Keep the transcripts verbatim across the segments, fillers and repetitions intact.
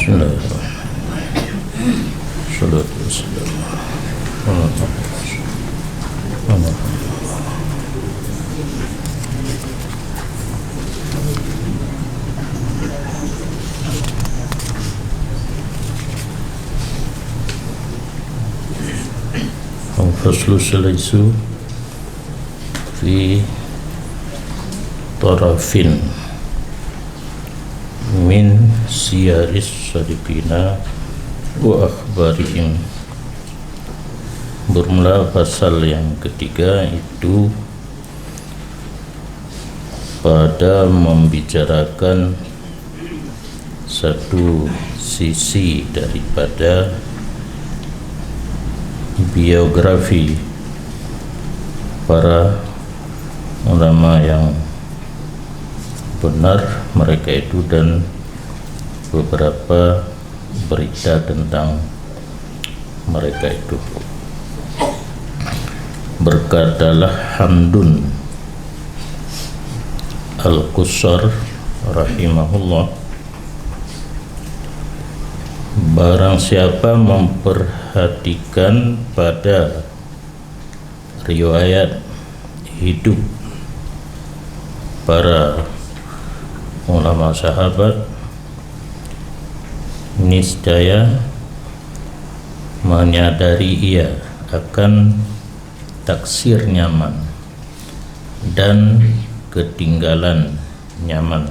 Bismillahirrahmanirrahim. Salatu wassalamu ala Muhammad. Al-faslu salaisu fi tarafin min siyaris sadiqina wa akhbarihim. Bermula pasal yang ketiga itu pada membicarakan satu sisi daripada biografi para ulama yang benar mereka itu dan beberapa berita tentang mereka itu. Berkatalah Hamdun Al-Qusar rahimahullah, barang siapa memperhatikan pada riwayat hidup para ulama sahabat, niscaya menyadari ia akan taksir nyaman dan ketinggalan nyaman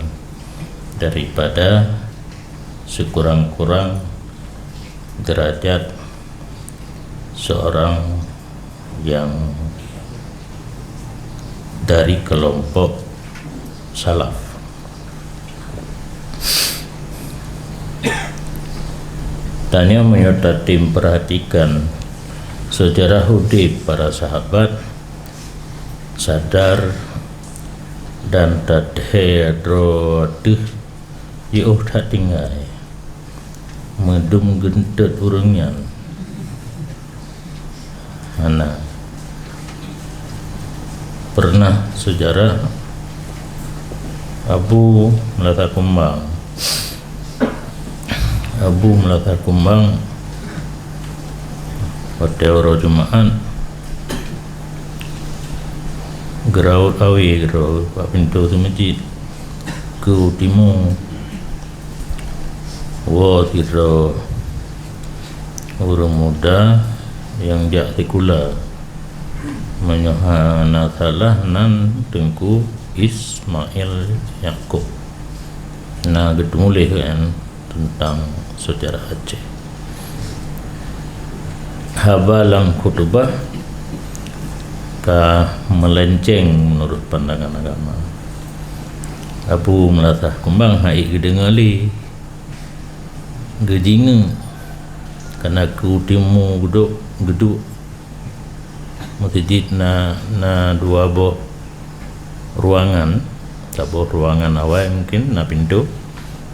daripada sekurang-kurang derajat seorang yang dari kelompok salaf. Tanyoe meunyoe tatem perhatikan sejarah udeb para sahabat, sadar dan tathee droe teuh jiôh that tinggai. Meudum geunteut ureuëng nyan. Hana. Pernah sejarah Abu Meulasa Kumbang. Abu Meulasa Kumbang watée uroe Jumaat geuraut awe keudroe bak pintoe seumeujid keu timu. Woe sidroe ureuëng muda nyang jak sikula, meunyoe hana salah nan Teungku Ismail Yakub. Na geuteumuléh kan teuntang seujarah Aceh. Haba lam khutubah ka meulenceng meunurot pandangan agama. Abu Meulasa Kumbang hana geudeungoe lé, geujingeuk, kana keu timu geuduek, geuduek meuseujid na, na dua boh ruangan, saboh ruangan awai mungken na pintoe,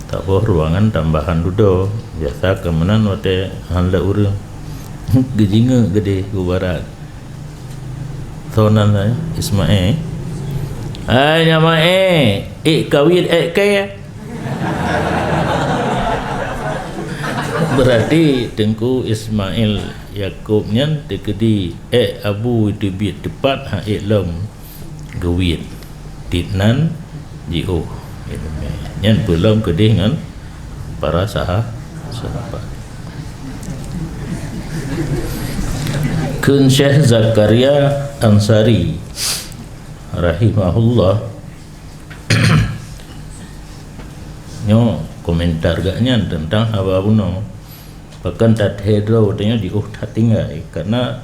saboh ruangan tambahan dudoe. Biasa keu meunan watée hán lé ureuëng geujingeuk geudeh geubarat. Soe nan, eh? Ismail. Hai Ismail, ék kawin ék kée? Berarti Teungku Ismail Yakub nyan teukeudi ék abu teubiet teupat hana ék lom geuwiet. Tieb nan jiôh. Nyan peulom keudeh ngon para saha-, sahabat. Kheun Syekh Zakaria Ansari rahimahullah, nyoe komentar geuh nyan teuntang haba bunoe. Pakon that-he droe tanyoe jiôh that tinggai, karna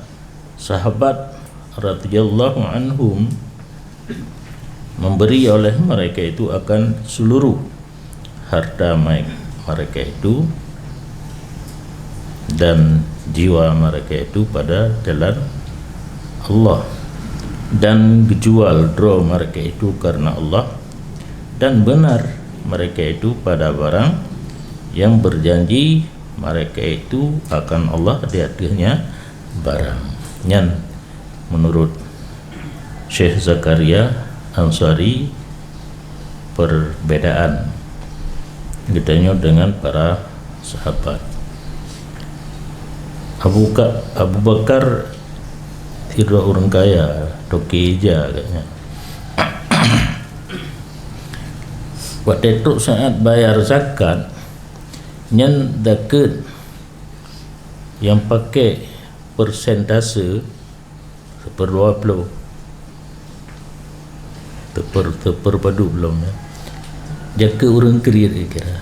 sahabat radhiyallahu anhum memberi oleh mereka itu akan seluruh harta mai-, mereka itu dan jiwa mereka itu pada jalan Allah, dan geujual droe mereka itu karena Allah, dan benar mereka itu pada barang yang berjanji mereka itu akan Allah di atasnya barang. Nyan menurut Syekh Zakaria Ansari, perbedaan geutanyoe dengan para Sahabat. Abu Ka-, Abu Bakar sidroe ureuëng kaya, toke ija agaknya. Watée trok saát bayar zakat, nyan zakeuet nyang pakai persentase, seuperdua ploh. Teuper-, teuper padub lom, ya. Jakeuet ureuëng kriet, kira.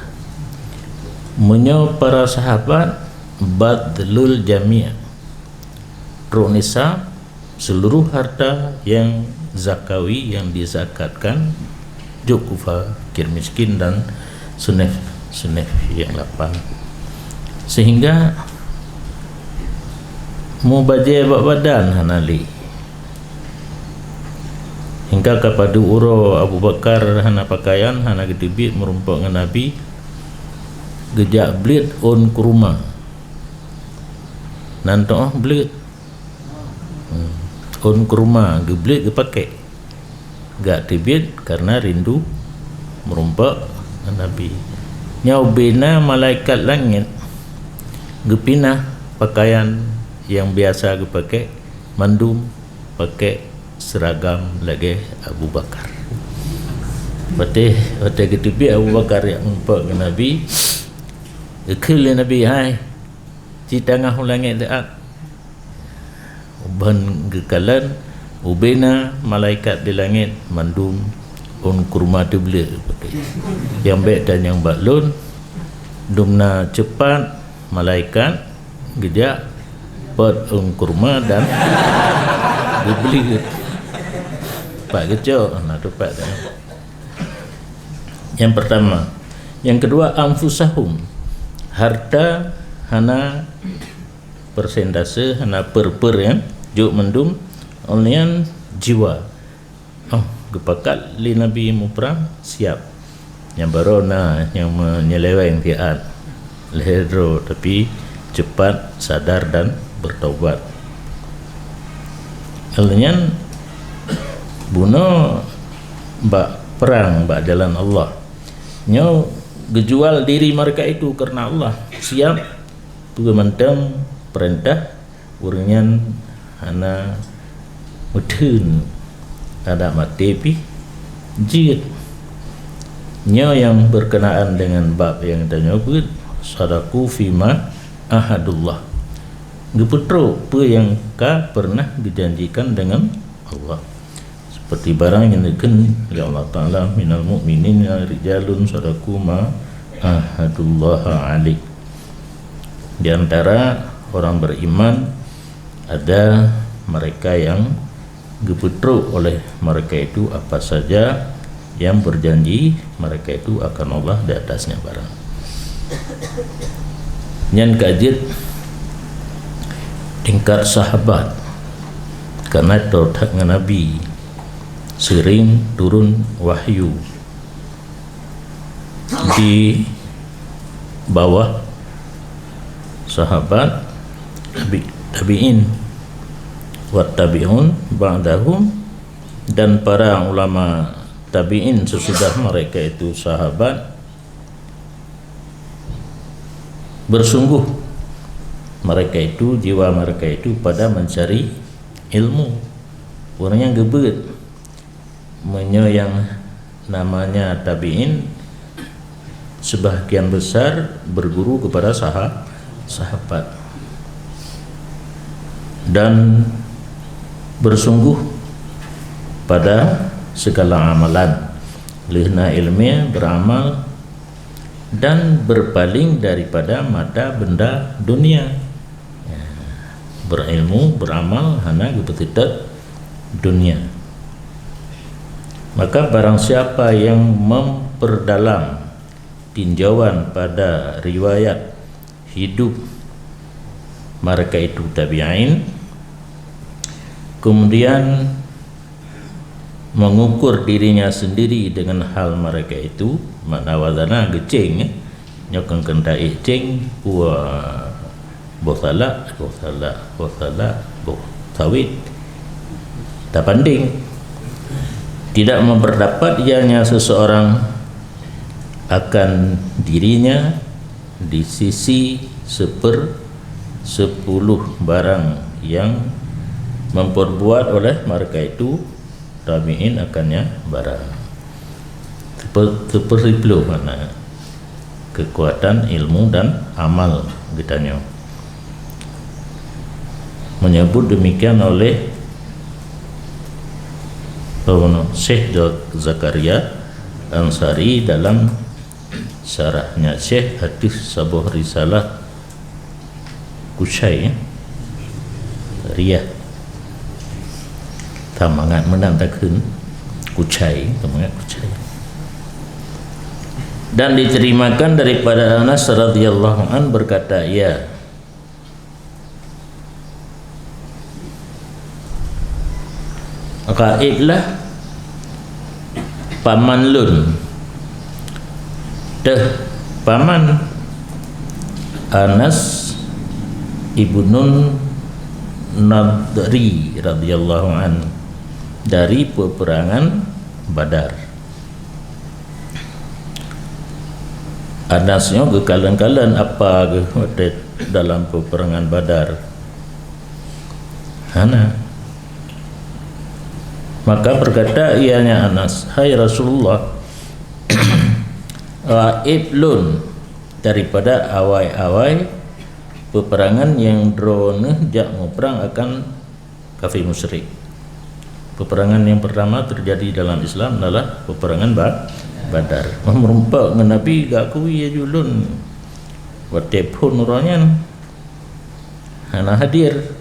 Meunyoe para sahabat, badlul jami'. Trok nisab, seluruh harta yang zakawi, yang dizakatkan, jok keu fakir miskin dan seuneh-seuneh nyang lapan. Sehingga mubajée bak badan hana lé. Hingga ka padub uroe Abu Bakar hana pakaian, hana geuteubiet meurumpok ngon Nabi, geujak bleuet ôn kurma. Nan toh bleuet. Hmm. Ôn kurma geubleut geupakék. Gak teubiet karena rindu meurumpok ngon Nabi. Nyoe ubena malaikat langét geupinah pakaian nyang biasa geupakék, mandum pakék seuragam lagée Abu Bakar. Watée, watée geuteubiet Abu Bakar jak meurumpok ngon Nabi, geukheun lé Nabi, "Hai, ci tangah u langét teuat." Ban geukalon, ubena malaikat di langét mandum ôn kurma teubleuet. Nyang bék tanyong bak lôn, dumna ceupat malaikat geujak pot ôn kurma dan geubleuet. Pat geucok, na teupat dah. Yang pertama. Yang kedua, anfusahum. Harta hana persentase, hana per-per, ya, jok mandum, uneun jiwa. Oh, geupakat lé Nabi muprang, siap. Nyang barô na nyang menyeleweng siat lhée droe, tapi cepat sadar dan bertaubat. Lheueh nyan bunoe bak perang bak jalan Allah. Nyoe geujual diri mereka itu karena Allah, siap peue mantong peurintah, ureuëng nyan hana meutheun, adak maté pih jeuet. Nyoe nyang berkenaan dengan bab nyang tanyoe beuet, sadaqu fima ahadullah. Geupeutrok peue nyang ka pernah geujanjikan dengan Allah. Seperti barang yang dikheun oleh Allah Ta'ala, "Minal mu'minina rijalun sadaqu ma ahadullaha alaih." Di antara orang beriman ada mereka yang geupeutrok oleh mereka itu apa saja yang berjanji mereka itu akan Allah di atasnya barang. Nyan ka jeuet tingkat sahabat, karena teutak ngon Nabi sering turun wahyu. Di bawah sahabat, tabi-, tabi'in, wat tabi'un ba'dahum, dan para ulama tabi'in sesudah mereka itu sahabat, bersungguh mereka itu, jiwa mereka itu pada mencari ilmu. Ureuëng nyang geubeuet, meunyoe nyang namanya tabi'in, sebahagian besar berguru kepada saha-, sahabat dan bersungguh pada segala amalan, lheueh na ilmu, beramal, dan berpaling daripada mata benda dunia. Ya, berilmu, beramal, hana geupeuseutôt dunia. Maka barang siapa yang memperdalam tinjauan pada riwayat hidup mereka itu tabi'in, kemudian mengukur dirinya sendiri dengan hal mereka itu, makna wazana geucéng, eh. Nyoe kon keuneuk taék céng, peue boh salak, boh salak, boh salak, boh sawit. Tapandeng. Tidak memperdapat ianya seseorang akan dirinya di sisi seper-, sepuluh barang yang memperbuat oleh mereka itu tabi'in akannya barang. Seper-, sepersiploh makna kekuatan ilmu dan amal geutanyoe. Menyebut demikian oleh, apa nama, Syekh Zak-, Zakaria Ansari dalam syarahnya Syekh ateueh saboh risalah Kucai, ya. Riyah. Tamangat meunan takheun. Kucai, tamangat kucai. Dan diterimakan daripada Anas radhiyallahu an berkata, ia gaib lah paman lôn. Teuh paman Anas ibnun Nadri radhiyallahu an dari peperangan Badar. Anas nyoe geukalon-kalon apa geuh watée dalam peperangan Badar. Hana. Maka berkata ianya Anas, "Hai Rasulullah, gaib lôn daripada awai-awai peperangan nyang droeneuh jak muprang akan kafé musyrik." Peperangan yang pertama terjadi dalam Islam adalah peperangan Ba-, Badar. Meurumpok ngon Nabi geukui laju lôn watée phon uroe nyan hana hadir.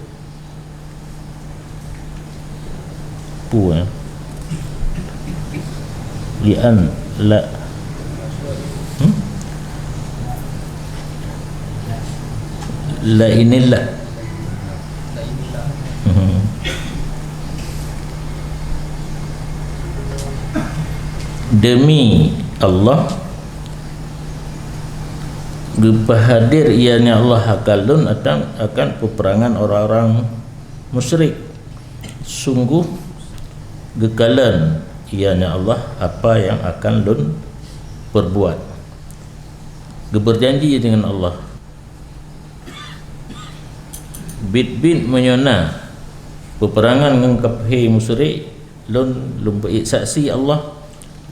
Peue, eh? Lian la, hmm? La inillah. Hmm. Demi Allah, geupeuhadir ianya Allah akan lôn akan, akan peperangan orang-orang musyrik. Sungguh geukalon ianya Allah apa yang akan lôn perbuat. Geubeurjanji dengan Allah, biet-biet meunyoe na peperangan ngon kafé musyrik, lôn, lôn beuék saksi Allah,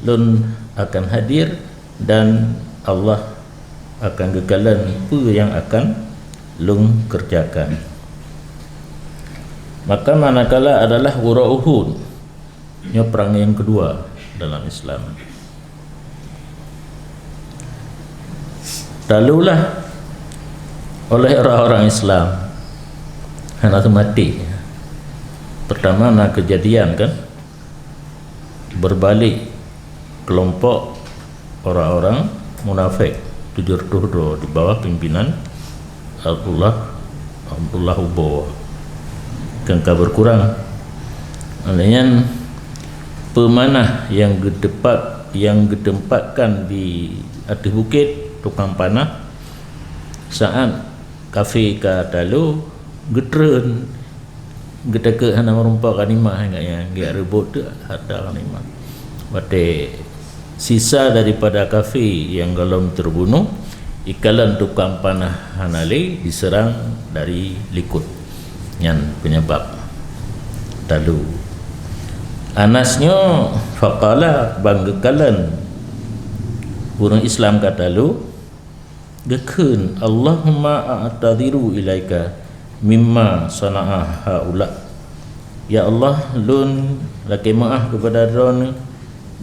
lôn akan hadir dan Allah akan geukalon peue nyang akan lôn keureujakan. Maka manakala adalah uroe Uhud, nyoe perang nyang keudua dalam Islam. Talulah oleh orang-orang Islam hana teumaté. Pertama na keujadian kan, berbalik kelompok orang-orang munafék tujoh reutôh droe di bawah pimpinan Abdullah, Abdullah Ubo kan ka berkurang. Oleh nyan, peumanah yang geuteumpat, yang geuteumpatkan di ateueh bukét tukang panah, saat kafé ka talo, geutreun, geutakot hana meurumpok ghanimah, ingat nyan, geujak reubot teuk harta ghanimah. Watée sisa daripada kafé nyang gohlom teubunoh, ikalon tukang panah hana lé, diseurang dari likot. Nyan penyebab talo. Anas nyoe faqala, ban geukalon ureuëng Islam ka talo, geukheun, "Allahumma a'tadziru ilaika mimma sana'a haula." Ya Allah, lôn lakée meuáh keupada Droeneuh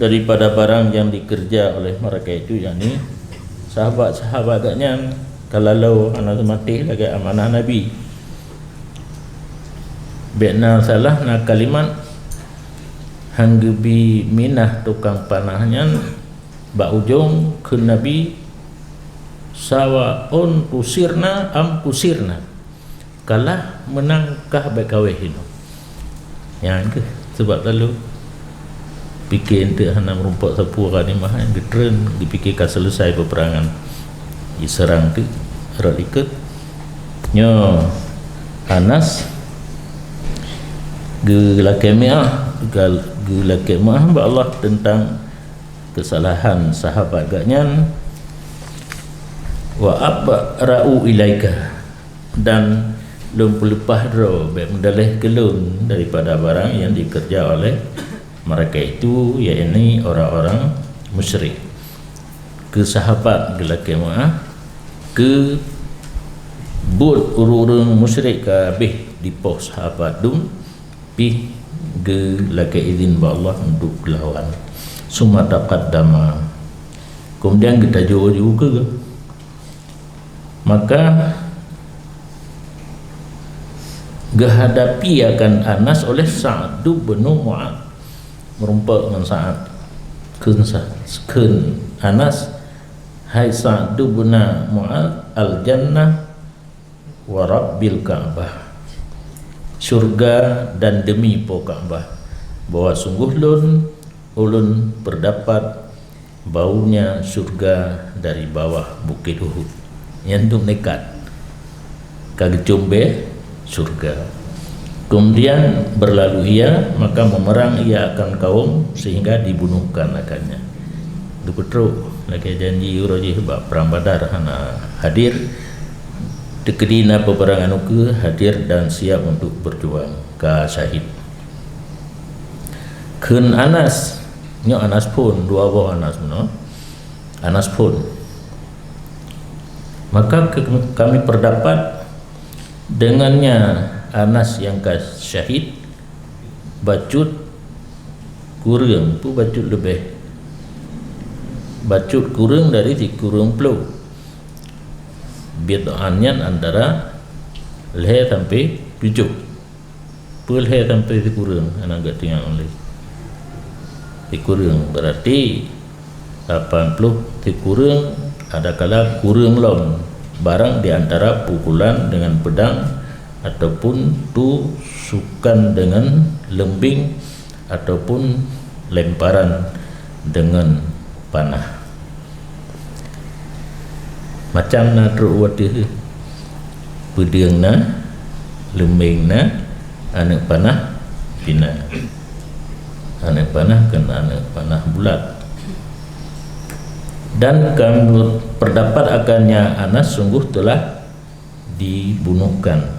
daripada barang nyang dikeureuja oleh meureuka itu, yakni sahabat-sahabat geuhnyan ka lalo hana teumaté lagée amanah Nabi. Bék na salah na kalimat han geubi minah tukang panah nyan. Bak ujong kheun Nabi, "Sawaun tusirna am kusirna." Kalah meunang kah bék kaweh inoe. Nyan keuh sebab lalu pike eunteuk hana meurumpok sapeue ka nimah, geutreun geupike ka seuleusai peperangan. Jiseurang teuk rot likot. Nyoe Anas geulakée meuáh, geulakée meuáh bak Allah teuntang keusalahan sahabat geuhnyan. Wa abra'u ilaika, dan lôn peuleupah droe, bék meudaleh keu lôn daripada barang yang dikerja oleh mereka itu, yakni orang-orang musyrik. Keu sahabat geulakée meu'ah, keu buet ureuëng-ureuëng musyrik ka habéh dipoh sahabat dum, pih geulakée idhin bak Allah untuk geulawan. Summa taqaddama. Kemudian geutajok ju keu. Maka geuhadapi akan Anas oleh Sa'd bin Mu'adz. Meurumpok ngon Sa'ad. Kheun Sa-, kheun Anas, "Hai Sa'd bin Mu'adz, al-jannah wa rabbil Ka'bah." Syurga dan demi Po Ka'bah, bahwa sungguh lôn, ulôn peurdapat baunya syurga dari bawah Bukét Uhud. Nyan tu malaikat ka geucom bée syurga. Kemudian berlalu ia, maka memerang ia akan kaum sehingga dibunuhkan akannya. Geupeutrok lagée janji uroe jih bak Perang Badar hana hadir. Teukeudi na peperangan ukeue, hadir dan siap untuk berjuang, ka syahid. Kheun Anas, nyoe Anas phon, dua boh Anas meunoe. Anas phon. Maka ke-, kami peurdapat, deungon nyan Anas nyang ka syahid, bacut kureueng, peue bacut leubeh? Bacut kureueng dari sikureueng ploh. Bid'ah nyan antara lhée sampai tujoh. Peue lhée sampai sikureueng, hana geutingat ulée. Sikureueng, berarti lapan ploh sikureueng, adakala kureueng lom, barang di antara pukulan dengan pedang, ataupun tusukan dengan leumbeng, ataupun lemparan dengan panah. Macam na trok u ateueh, peudeueng na, leumbeng na, aneuëk panah pih na. Aneuëk panah kheun aneuëk panah bulat. Dan kami peurdapat akannya Anas sungguh telah dibunuhkan.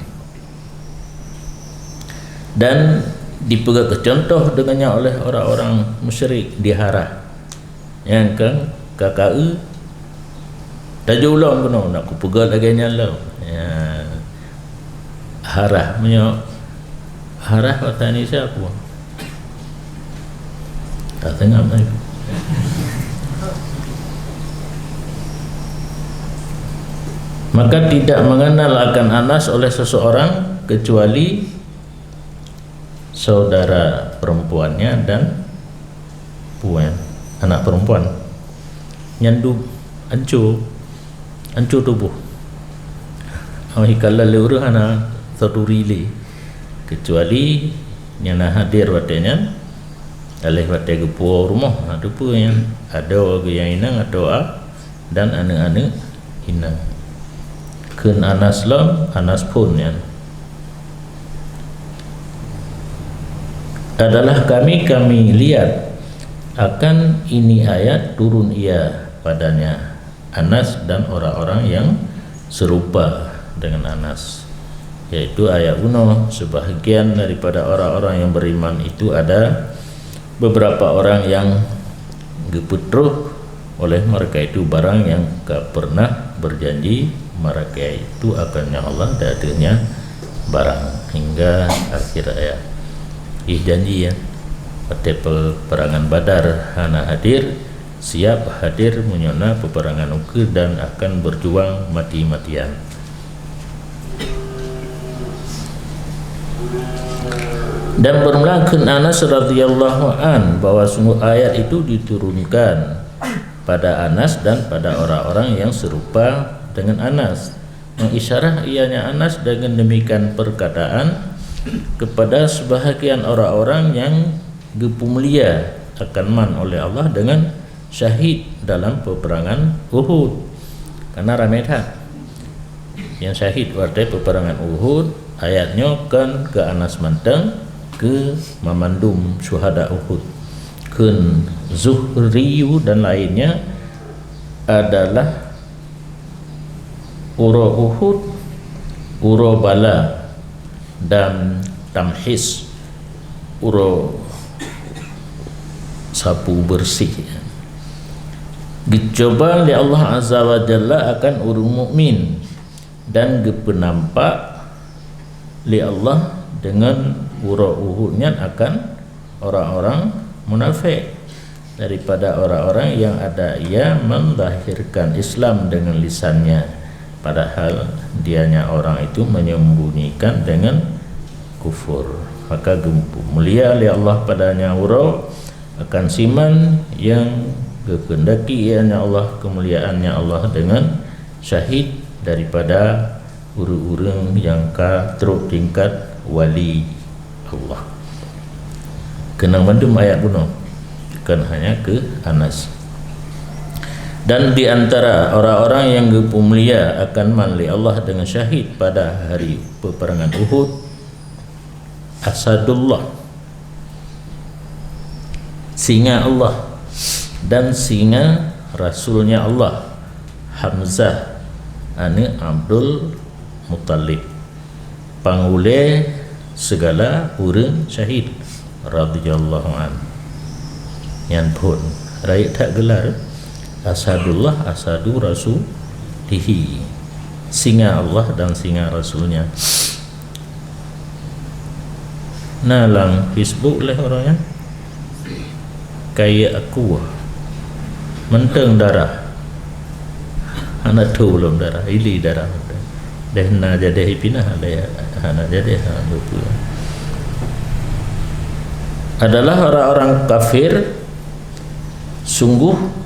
Dan dipeugah keu contoh deungon nyan oleh orang-orang musyrik di Harah. Nyang keu K K U, tajak ulôn keunoe, nak kupeugah lagée nyan lom. Ya. Harah, meunyoe Harah bahasa Indonesia apa? Tak tengok lagi. Maka tidak mengenal akan Anas oleh seseorang kecuali saudara perempuannya dan puan, anak perempuan. Nyan dum, anco, anco tuboh. Awai kala lé ureuëng hana taturi lé, kecuali nyang na hadir watée nyan, aléh watée geupuwoe rumoh, ha, teupeue nyan, adoe geuh nyang inong atawa a, dan aneuëk-aneuëk inong. Kheun Anas lom, Anas phon nyan. Adalah kami, kami lihat akan ini ayat turun ia padanya, Anas dan orang-orang yang serupa dengan Anas, yaitu ayat bunoe, sebahagian daripada orang-orang yang beriman itu ada beberapa orang yang geupeutroh oleh mereka itu barang yang ka pernah berjanji mereka itu akan Allah dan adanya barang hingga akhir ayat. Ih janji ya, watée peperangan Badar hana hadir, siap hadir meunyoe na peperangan ukeue dan akan berjuang mati-matian. Dan bermula kheun Anas radhiyallahu an bahwa sungguh ayat itu diturunkan pada Anas dan pada orang-orang yang serupa dengan Anas, mengisyarah ianya Anas dengan demikian perkataan kepada sebahagian orang-orang yang geupeumulia akan man oleh Allah dengan syahid dalam peperangan Uhud. Karena ramai that yang syahid watée peperangan Uhud. Ayat nyoe kon keu Anas mantong, keu mamandum syuhada Uhud. Kheun Zuhriyu dan lainnya adalah Uroe Uhud, uroe bala dan tamhis, uroe sapu beureuséh. Geucuba lé Allah Azza wa Jalla akan ureuëng mukmin dan geupeunampak lé Allah deungon uroe Uhud nyan akan orang-orang munafék, daripada orang-orang yang ada ia menzahirkan Islam dengan lisannya, padahal dianya orang itu menyembunyikan dengan kufur. Maka geumulia lé Allah padanya uroe akan siman yang geukeundaki ianya Allah keumuliaannya Allah dengan syahid daripada ureuëng-ureuëng nyang ka trok tingkat wali Allah. Keunong mandum ayat bunoe, bukan hanya keu Anas. Dan di antara orang-orang yang geupeumulia akan man lé Allah dengan syahid pada hari peperangan Uhud, Asadullah, singa Allah, dan singa Rasulnya Allah, Hamzah aneuëk Abdul Muttalib, pangulée sigala ureuëng syahid, radhiyallahu an. Nyan phon rayeuk that geular Asadullah, Asadu Rasulihi, singa Allah dan singa Rasulnya. Na lam Facebook lé uroe nyan, kayée aku mantong darah, hana tho lom darah, ili darah mantong. Deh na jadeh ipinah lé, hana jadeh, ha, lupa. Adalah orang-orang kafir, sungguh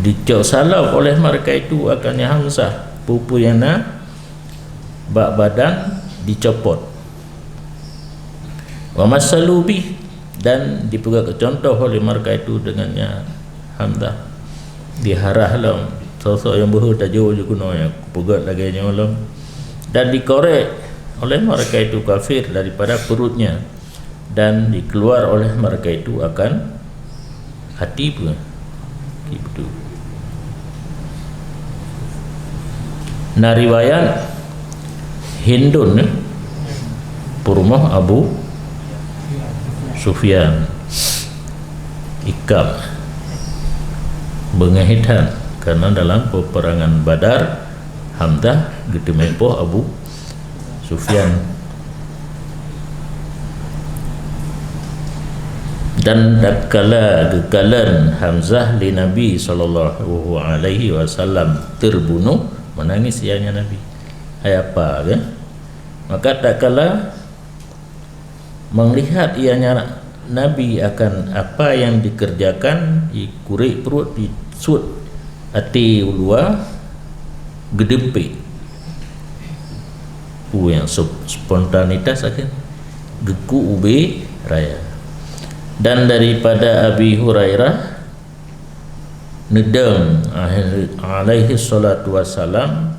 dicok salab oleh mereka itu akan Hamzah, pupu nyang na bak badan dicopot. Wa masalu bih, dan dipeugah contoh oleh mereka itu dengannya Hamzah. Diharah lom, sosok nyang beuhe tajok jeuet keunoe, peugah lagée nyoe lom. Dan dikorek oleh mereka itu kafir daripada perutnya, dan dikeluar oleh mereka itu akan hati pun. Gitu. Na riwayat Hindun, eh, peurumoh Abu Sufyan, ikab beungéh that, karena dalam peperangan Badar, Hamzah geuteumé poh Abu Sufyan. Dan tatkala geukalon Hamzah lé Nabi sallallahu alaihi wasallam terbunuh, menangis ianya Nabi. Hai apa ke? Maka tatkala melihat ianya Nabi akan apa yang dikerjakan, dikurek perut, disuet até u luwa, geudeumpék. Peue nyang sp-, spontanitas akhé geukuk ubé raya. Dan daripada Abi Hurairah, neudong alaihi salatu wassalam,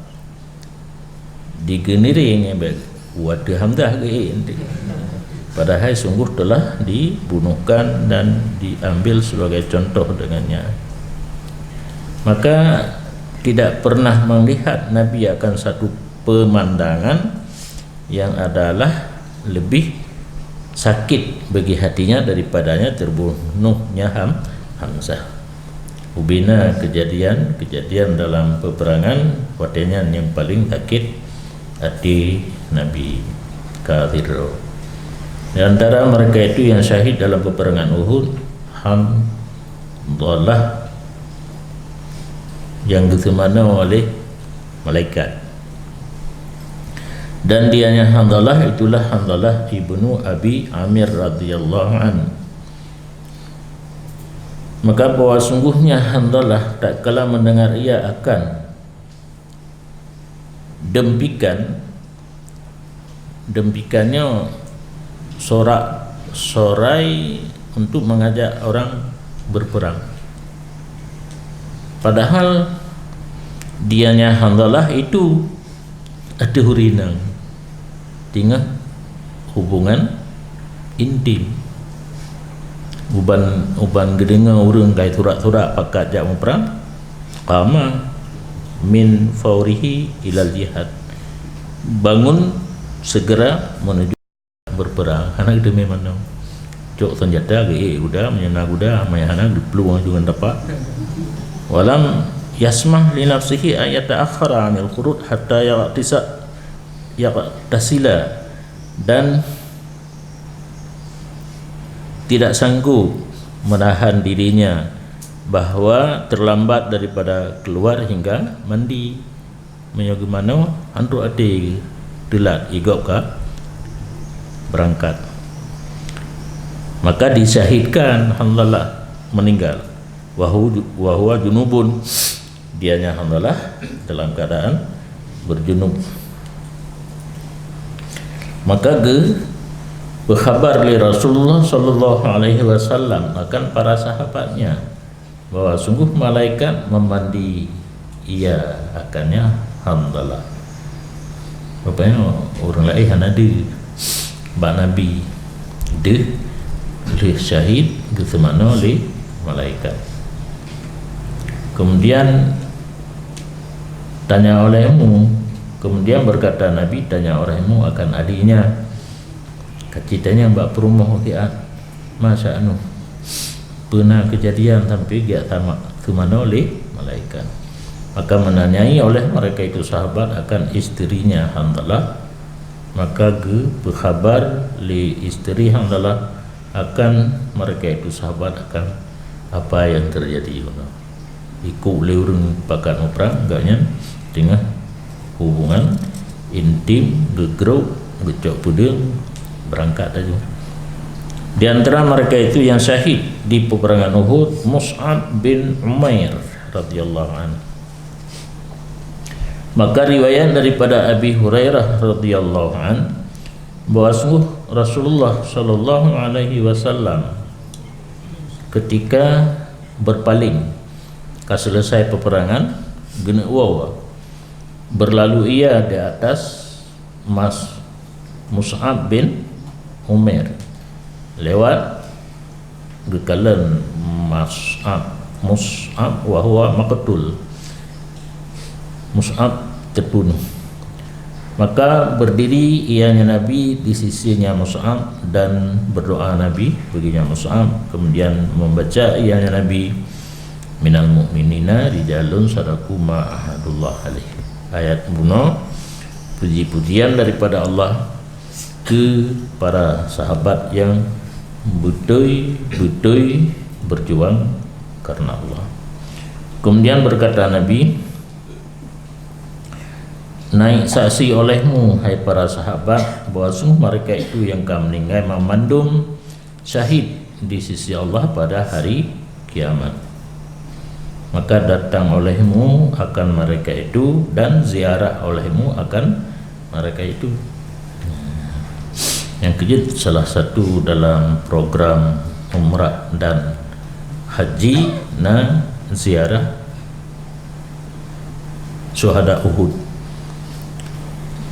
digeuniréng nyan bèk, watèe Hamzah geuék. Padahai sungguh telah dibunuhkan dan diambil sebagai contoh dengannya. Maka tidak pernah melihat Nabi akan satu pemandangan yang adalah lebih sakit bagi hatinya daripadanya terbunuhnya Ham-, Hamzah. Ubena kejadian-kejadian dalam peperangan watèe nyan nyang paleng sakét até Nabi Khadir. Di antara mereka itu yang syahid dalam peperangan Uhud, Hamdalah yang geuseumanoe oleh malaikat. Dan dianya Handalah itulah Handalah ibnu Abi Amir radhiyallahu an. Maka bahwa sungguhnya Handalah tatkala mendengar ia akan dempikan, dempikan nyoe sorak-sorai untuk mengajak orang berperang. Padahal dianya Handalah itu ateueh ureueng inong teungoh hubungan intim. Uban, uban geudeungoe ureueng kai surak-surak pakat jak muprang, qama. min faurihi ilal jihad. Bangun segera menuju berperang. Hana geuteumé manoe. Cok senjata geuék guda, meunyoe na guda, meunyoe hana geuplueng ju ngon tapak. Walam yasmah li nafsihi an yata'akhkhara anil khuruj hatta yaghtisa-, yaghtasila, dan tidak sanggup menahan dirinya bahwa terlambat daripada keluar hingga mandi. Meunyoe geumanoe, han trok até teulat, i gob ka berangkat. Maka disyahidkan Hanzalah meninggal. Wahu-, wa huwa junubun. Dianya Hanzalah dalam keadaan berjunub. Maka geu-, beukhabar lé Rasulullah sallallahu alaihi wasallam akan para sahabatnya bahwa sungguh malaikat memandi ia akannya Hanzalah. Rupanya ureuëng laén hana deuh bak Nabi, deuh lheueh syahid geuseumanoe lé malaikat. Kemudian tanya olehmu, kemudian berkata Nabi, "Tanya olehmu akan adiknya." Ka jitanyong bak peurumoh geuh, "Ma sya'nu?" Peue na keujadian sampai geuh sama seumanoe lé malaikat. Maka menanyai oleh mereka itu sahabat akan isterinya Hanzalah, maka geupeukhabar lé isteri Hanzalah akan mereka itu sahabat akan apa yang terjadi. Ikôt lé ureuëng pakat muprang, gobnyan teungoh hubungan intim, geugrôp, geucok peudeueng, beurangkat laju. Di antara mereka itu yang syahid di peperangan Uhud, Mus'ab bin Umair radhiyallahu anhu. Maka riwayat daripada Abi Hurairah radhiyallahu anhu, bahwa sungguh Rasulullah sallallahu alaihi wasallam ketika berpaling, ka selesai peperangan, geuneuk woe, berlalu ia di atas Mas-, Mus'ab bin Umair, lewat geukalon Mus'ab, Mus'ab wa huwa maqtul. Mus'ab terbunuh. Maka berdiri ianya Nabi di sisinya Mus'ab dan berdoa Nabi baginya Mus'ab, kemudian membaca ianya Nabi, "Minal mu'minina rijalun sadaqu ma ahadullah alaih." Ayat bunoe, puji-pujian daripada Allah keu para sahabat yang beutôi-beutôi berjuang karena Allah. Kemudian berkata Nabi, "Naik saksi olehmu, hai para sahabat, bahwa sungguh mereka itu yang ka meninggai mamandum syahid di sisi Allah pada hari kiamat. Maka datang olehmu akan mereka itu dan ziarah olehmu akan mereka itu." Nyang keujeuet, salah satu dalam program umrah dan haji na ziarah syuhada Uhud.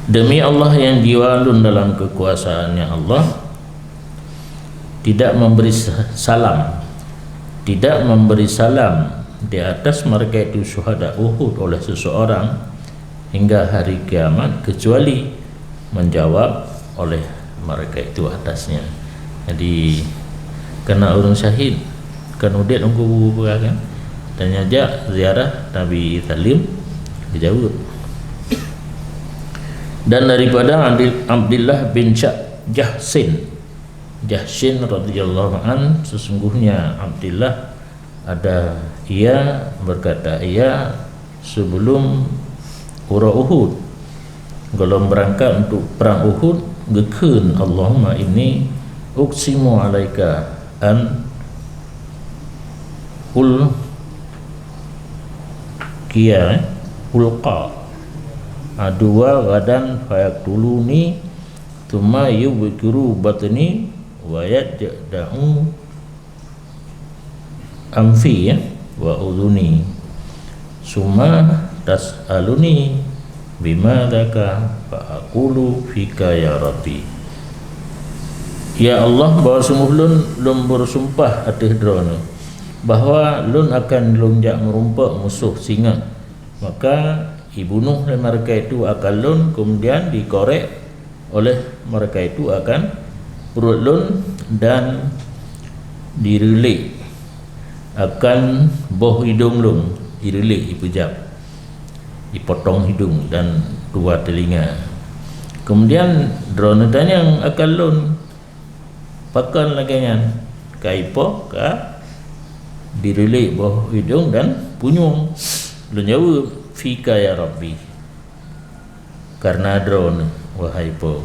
Demi Allah yang jiwa lôn dalam kekuasaannya Allah, tidak memberi sa-, salam, tidak memberi salam di atas mereka itu syuhada Uhud oleh seseorang hingga hari kiamat, kecuali menjawab oleh mereka itu atasnya. Jadi, keu na ureuëng syahid, kan udeb lam kubu peugah kan? Tanya jak ziarah Nabi Salim, dijawab. Dan daripada Abdil-, Abdullah bin Sya-, Jahsin, Jahsin radhiyallahu an, sesungguhnya Abdullah ada ia berkata, ia sebelum uroe Uhud, golom beurangkat untuk perang Uhud, geukheun, "Allahumma inni uqsimu alaika an ulqiya, ulqa aduwa gadan fayaqtuluni, tsumma yubqiru batni wa yaqda'u anfi, ya, wa udhuni. Tsumma tas'aluni bima dzaka fa aqulu fika ya Rabbi." Ya Allah, bahwa sungguh lôn, lôn beusumpah ateueh Droeneueh bahwa lôn akan lôn jak meurumpok musoh singoh Maka ibunoh lé mereka itu akan lôn, kemudian dikorek oleh mereka itu akan pruet lôn dan direulek akan boh idong lôn, ireulek, ipeujab, ipotong idong dan dua telinga. Kemudian droeneuh tanyong akan lôn, pakon lagée nyan? Ka ipoh, ka direulek boh idong dan punyueng. Lôn jaweueb, "Fika ya Rabbi." Karena droeneuh, wahai Po,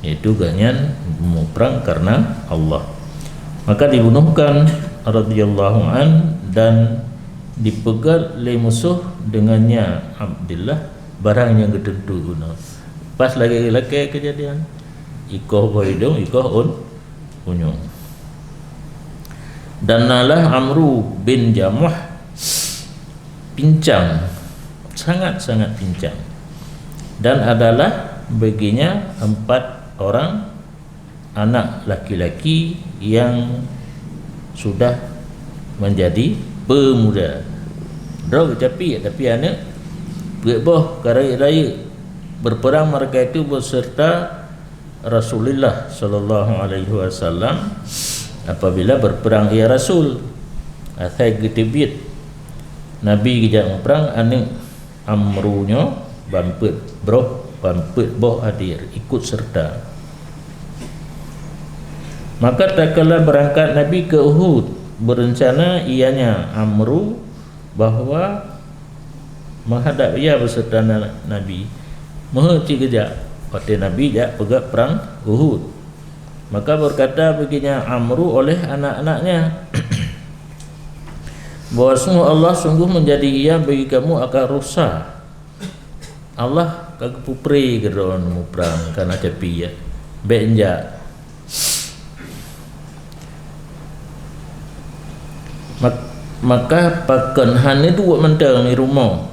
yaitu gobnyan muprang karena Allah. Maka dibunuhkan radhiyallahu an dan dipeugét lé musoh dengannya Abdullah barang nyang geuteuntu geunoe. Pas lagée-lagée keujadian, ikoh boh idong, ikoh ôn, punyueng. Dan nalah Amru bin Jamuh pincang, sangat-sangat pincang. Dan adalah baginya empat orang anak laki-laki yang sudah menjadi pemuda. Droe geucapiek, tapi aneuëk peuet boh ka rayeuk-rayeuk. Berperang mereka itu beserta Rasulullah sallallahu alaihi wasallam apabila berperang ia Rasul. Asai geuteubiet Nabi geujak muprang, aneuëk Amru nyoe ban peuet broh, ban peuet boh hadir ikut serta. Maka tatkala berangkat Nabi ke Uhud, berencana ianya Amru bahwa menghadap ia beserta na-, Nabi. Meuheuet cit geujak, watée Nabi jak peugét perang Uhud. Maka berkata baginya Amru oleh anak-anaknya, bahwa sungguh Allah sungguh menjadi ia bagi kamu akan rusa. Allah ka geupupri keudroe muprang kana capiek, bék jak. Mak-, maka pakon hana duek mantong di rumoh,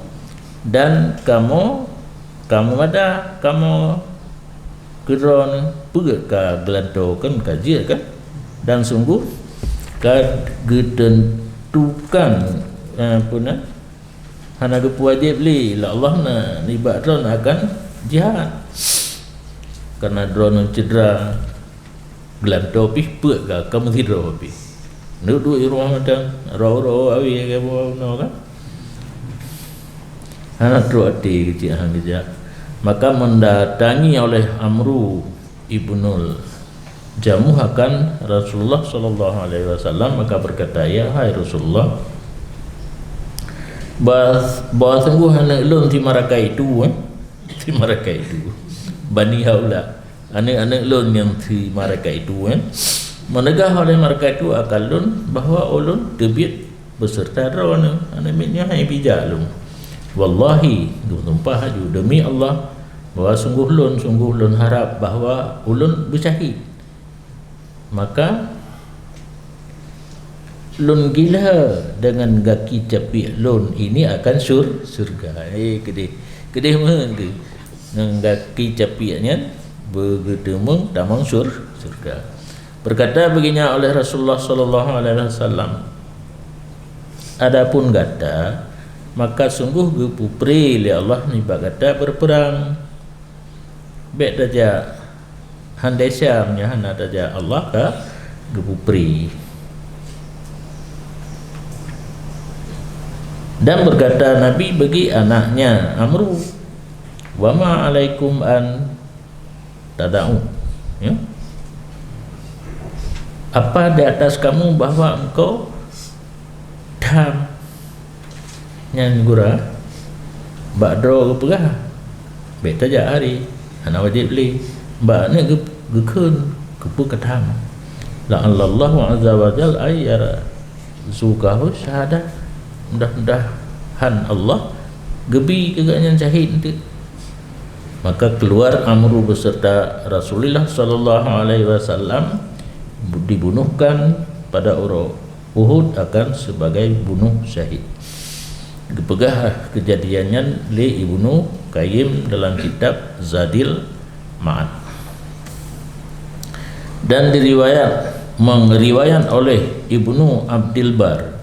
dan kamoe, kamoe mada, kamoe keudroe peue ka geulantoe kan, ka jeuet kan, dan sungguh ka geuteuntukan, eh, peue nan, hana geupeuwajéb lé Allah na nibak droe akan jihad. Karena droe cedera, geulantoe pih peuet ka, ka meusidroe pih. Duek-duek di rumoh mantong, roh-roh awi ka bunoe kan. Hana trok até keucik han geujak. Maka mendatangi oleh Amru ibnul Jamuh akan Rasulullah sallallahu alaihi wasallam, maka berkata, "Ya hai Rasulullah, bah-, bahwa sungguh aneuëk lôn si maraka itu, eh, si maraka itu, Bani Haula, aneuëk-aneuëk lôn nyang si maraka itu, eh, meunegah oleh maraka itu akan lôn bahwa ulôn teubiet beserta droeneuh, aneuëk miet nyoe hai bijak lôn. Wallahi, geusumpah laju, demi Allah, bahwa sungguh lôn, sungguh lôn harap bahwa ulôn beusyahid. Maka lôn gila dengan gaki capiek lôn ini akan sur-, syurga." Eh, keudeh, keudeh meuheuet tu. Ngon gaki capiek nyan beugeuteumeung tamong sur-, syurga. Berkata baginya oleh Rasulullah sallallahu alaihi wasallam, "Adapun gata, maka sungguh geupupri lé Allah nibak gata berperang. Bék tajak, handai sia meunyoe hana tajak Allah ka geupupri." Dan berkata Nabi bagi anaknya Amru, "Wa ma alaikum an tada'u." Ya. "Apa di atas kamu bahwa engkau tham?" Nyan gura bak droe geupeugah, "Bék tajak hari, hana wajéb lé." Bak aneuëk geu-, geukheun, "Keupeue ka tham?" "La'allallahu azza wa jal ay yarzuqahu syahadah." Mudah-mudahan Allah geubi keu gobnyan syahid eunteuk. Maka keluar Amru beserta Rasulullah sallallahu alaihi wasallam, dibunuhkan pada uroe Uhud akan sebagai bunuh syahid. Geupeugah keujadian nyan lé Ibnu Qayyim dalam kitab Zadil Ma'ad. Dan diriwayat, mengriwayat oleh Ibnu Abdil Bar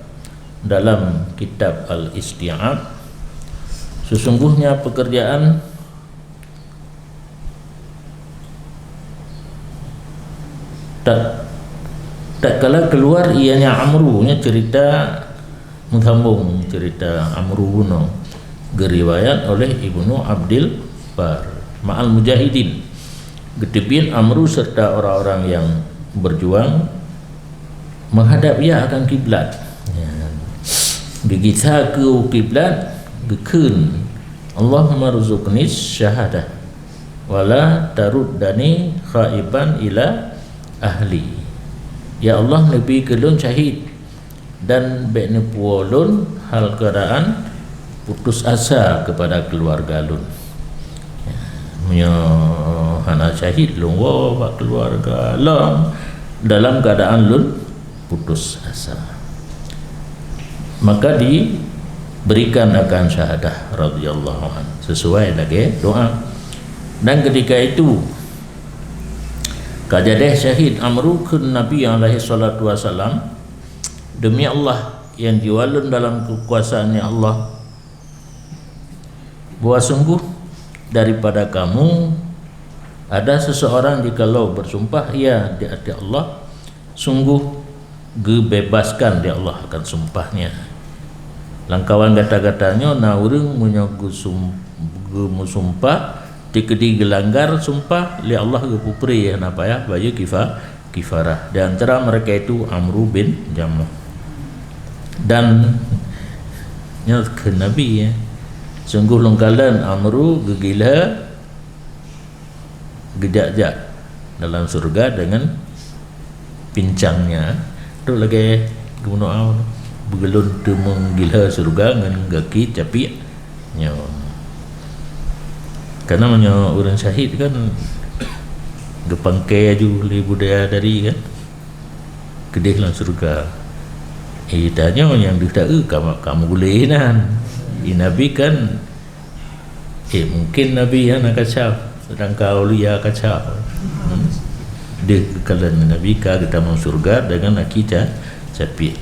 dalam kitab Al-Isti'ab, Sesungguhnya pekerjaan tak, tatkala keluar ianya Amru, nya cerita meusambong cerita Amru bunoe, geuriwayat oleh Ibnu Abdul Bar. Ma'al mujahidin, geuteubiet Amru serta orang-orang yang berjuang menghadap ia akan kiblat. Ya. Geugisa keu kiblat, geukheun, "Allahumma rzuqni syahadah, wala taruddani khaiban ila ahli." Ya Allah, neubi keu lôn syahid dan bék neupuwoe lôn hal keadaan putus asa kepada keluarga lôn. Meunyoe hana syahid lôn woe bak keluarga lôn dalam keadaan lôn putus asa. Maka diberikan akan syahadah radhiyallahu anhu sesuai lagée doa. Dan ketika itu ka jadeh syahid Amru kheun Nabi alaihi salatu wasalam, "Demi Allah yang jiwa lôn dalam kekuasaannya Allah, bahwa sungguh daripada kamu ada seseorang jikalau bersumpah ia di hati Allah, sungguh geubebaskan di Allah akan sumpahnya. Lamkawan gata-gata nyoe na ureuëng meunyoe geusum-, geumusumpah, teukeudi geulanggar sumpah lé Allah geupeupreh hana payah bayeue kifa-, kifarah. Di antara mereka itu Amru bin Jamuh." Dan nyoe kheun Nabi, ya, "Sungguh lôn kalon Amru geugila geujak-jak dalam syurga dengan pincangnya." Tu lagée geubunoe, "Beugeulon teumeung gila syurga ngon gaki capiek nyoe." Karena meunyoe ureuëng syahid kan geupangke aju lé budaya dari kan, keudeh lam syurga. Eh, tanyoe nyang deuh taeu kamu, kamu gulé nan. Eh, Nabi kan, eh, mungkin Nabi hana kacau, sedangkan aulia kacau. Hmm. Deuh geukalon Nabi ka geutamong syurga dengan aki ca-, capiek.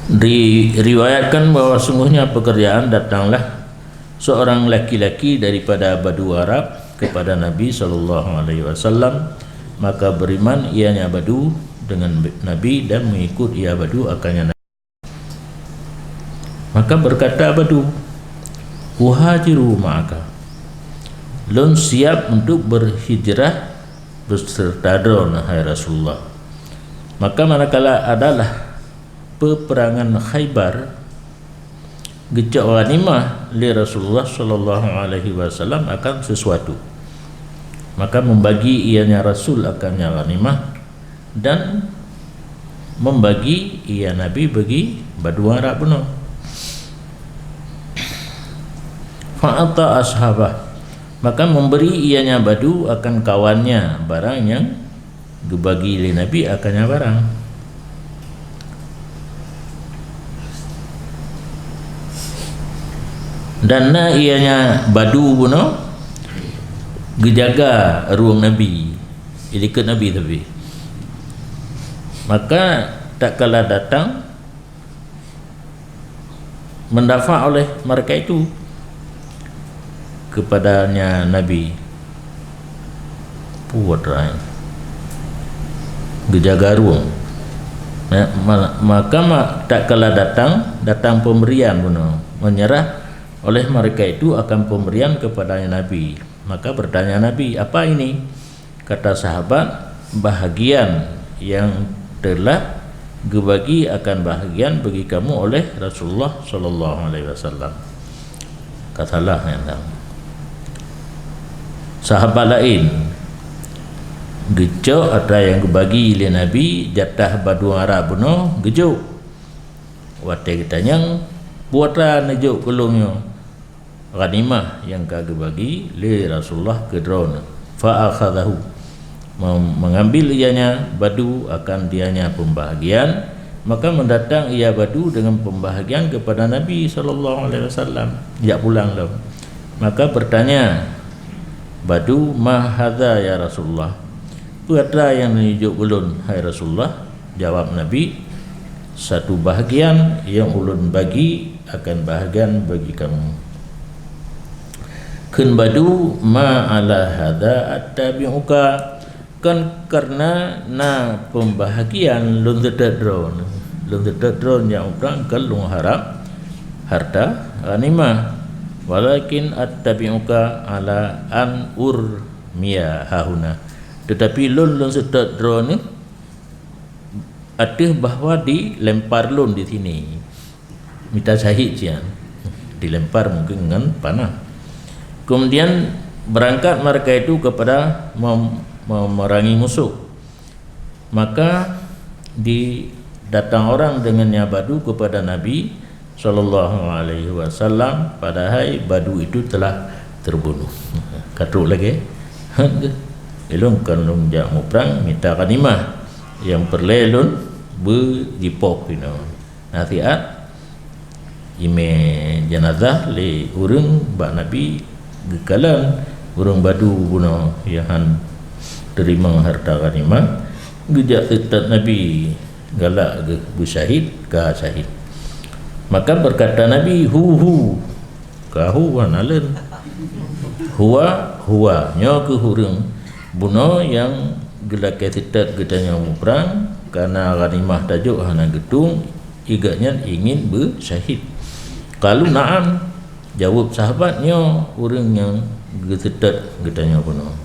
Diriwayatkan bahwa sungguhnya pekerjaan datanglah seorang laki-laki daripada Badu Arab kepada Nabi sallallahu alaihi wasallam, maka beriman ianya Badu dengan Nabi dan mengikut ia Badu akannya Nabi. Maka berkata Badu, "Uhajiru ma'aka." "Lôn siap untuk berhijrah beserta droeneuh, hai Rasulullah." Maka manakala adalah peperangan Khaybar, geucok ghanimah lé Rasulullah sallallahu alaihi wasallam akan sesuatu. Maka membagi ianya Rasul akannya ghanimah dan membagi ia Nabi bagi Badu Arab bunoe. Fa'ata ashabah, maka memberi ianya Badu akan kawannya barang nyang geubagi lé Nabi akannya barang. Dan na ianya Badu bunoe geujaga rueng Nabi, ilikot Nabi tapi. Maka tatkala datang mendafa oleh mereka itu kepadanya Nabi. Putra geujaga rueng. Ya, ma-, maka ma-, tatkala datang, datang pemberian bunoe, menyerah oleh mereka itu akan pemberian kepadanya Nabi. Maka bertanya Nabi, "Apa ini?" Kata sahabat, "Bahagian yang telah geubagi akan bahagian bagi kamu oleh Rasulullah sallallahu alaihi wasallam." Ka salah nyang dang. Sahabat laén geucok atra nyang geubagi lé Nabi, jatah Badu Arab bunoe geujok. Watée geutanyong, "Peue atra neujok keu lôn nyoe?" "Ghanimah nyang ka geubagi lé Rasulullah keu droeneuh." Fa akhadhahu, mem-, mengambil ianya Badu akan dianya pembahagian, maka mendatang ia Badu dengan pembahagian kepada Nabi sallallahu alaihi wasallam. Jak pulang lom. Maka bertanya Badu, "Ma hadza ya Rasulullah?" "Peue atra nyang neujok ulôn, hai Rasulullah?" Jawab Nabi, "Satu bahagian nyang ulôn bagi akan bahagian bagi kamu. Kheun badu, "Ma ala hadza attabi'uka," kon kareuna na pembahagian lôn seutôt droeneuh. Lôn seutôt droeneuh nyang muprang kon lôn harab harta ghanimah. "Walakin attabi'uka ala an urmiya hahuna." Teutapi lôn, lôn seutôt droeneuh ateueh bahwa dilempar lôn di sini. Mita syahid sian. Dilempar mungkin ngon panah. Kemudian berangkat mereka itu kepada mem-, memerangi musuh. Maka di-, datang orang dengan nyan badu kepada Nabi sallallahu alaihi wasallam, padahai badu itu telah terbunuh. Ka trok lagée, "Ilôn kon lôn jak muprang mita ghanimah, nyang peureulée lôn beujipoh inoe." Nasihat, imé janazah lé ureuëng bak Nabi geukalon ureuëng badu bunoe nyang han teurimong harta ghanimah, geujak seutôt Nabi galak geuh beusyahid, ka syahid. Maka berkata Nabi, "Hu, hu, ka hu hana lôn. Huwa, huwa, nyoe keuh ureuëng bunoe nyang geulakée seutôt geutanyoe muprang, kareuna ghanimah tajok hana geutueng, i gobnyan ingin beusyahid." Qalu, "Na'am," jaweueb sahabat, "Nyoe ureuëng nyang geuseutôt geutanyoe bunoe."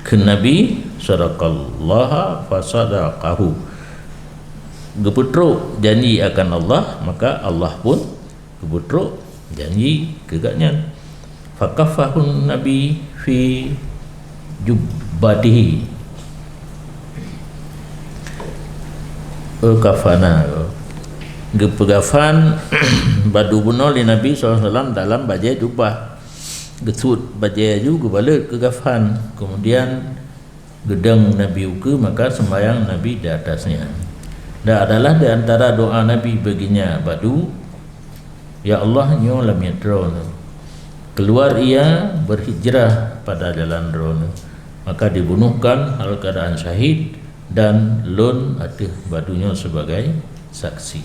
Kheun Nabi, "Sadaqallaha fasadaqahu." Geupeutrok janji akan Allah, maka Allah pun geupeutrok janji keu gobnyan. Fakaffahun Nabi fi jubbatihi. Oh, kafana. Geupeugafan badu bunoe lé Nabi sallallahu alaihi wasallam dalam bajée jubah. Geusuet bajée aju geubalot keu gafan. Kemudian geudong Nabi ukeue, maka sembahyang Nabi di atasnya. Dan adalah di antara doa Nabi bagi nyan badu, "Ya Allah, nyoe lamiet droeneuh. Keluar ia berhijrah pada jalan droeneuh." Maka dibunuhkan hal keadaan syahid dan lôn ateueh badu nyoe sebagai saksi.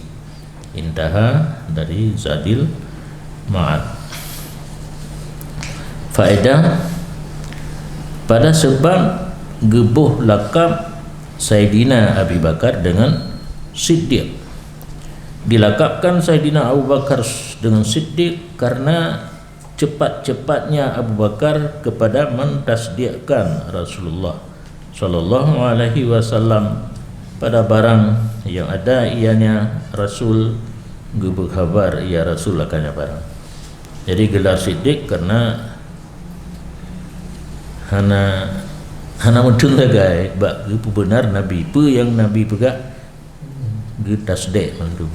Intaha dari Zadil Ma'ad. Faedah, pada sebab geuboh lakab Saidina Abi Bakar dengan Siddiq. Dilakabkan Saidina Abu Bakar dengan Siddiq karena cepat-cepatnya Abu Bakar kepada mentasdiqkan Rasulullah sallallahu alaihi wasallam pada barang yang ada ianya Rasul geubeukabar ia Rasul akan nyan barang. Jadi gelar Siddiq karena hana, hana meuteun sagai bak geupeubeunar Nabi. Peue nyang Nabi peugah geutasdek mandum.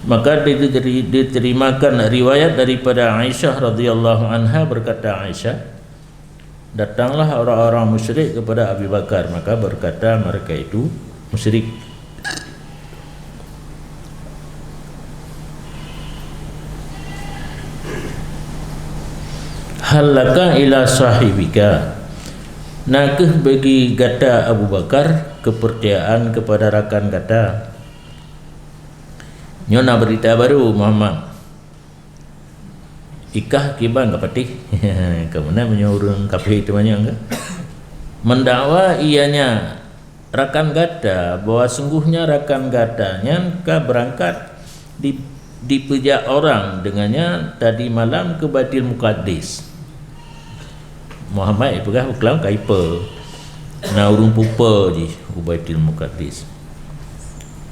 Maka diteri-, diterimakan riwayat daripada Aisyah radhiyallahu anha, berkata Aisyah, "Datanglah orang-orang musyrik kepada Abi Bakar, maka berkata mereka itu musyrik, 'Hal laka ila sahibika?'" Na kheueh bagi gata Abu Bakar kepercayaan kepada rakan gata? Nyoe na beurita barô, Muhammad. Ikah kiban ka patéh. Ka meunan meunyoe ureuëng kafé teumanyong ka. Mendakwa ianya rakan gata bahwa sungguhnya rakan gata nyan ka beurangkat di, dipeujak orang dengannya tadi malam ke Baitul Muqaddis. Muhammad ipeugah keulawan ka ipe, na ureuëng pupe jih u Baitul Muqaddis.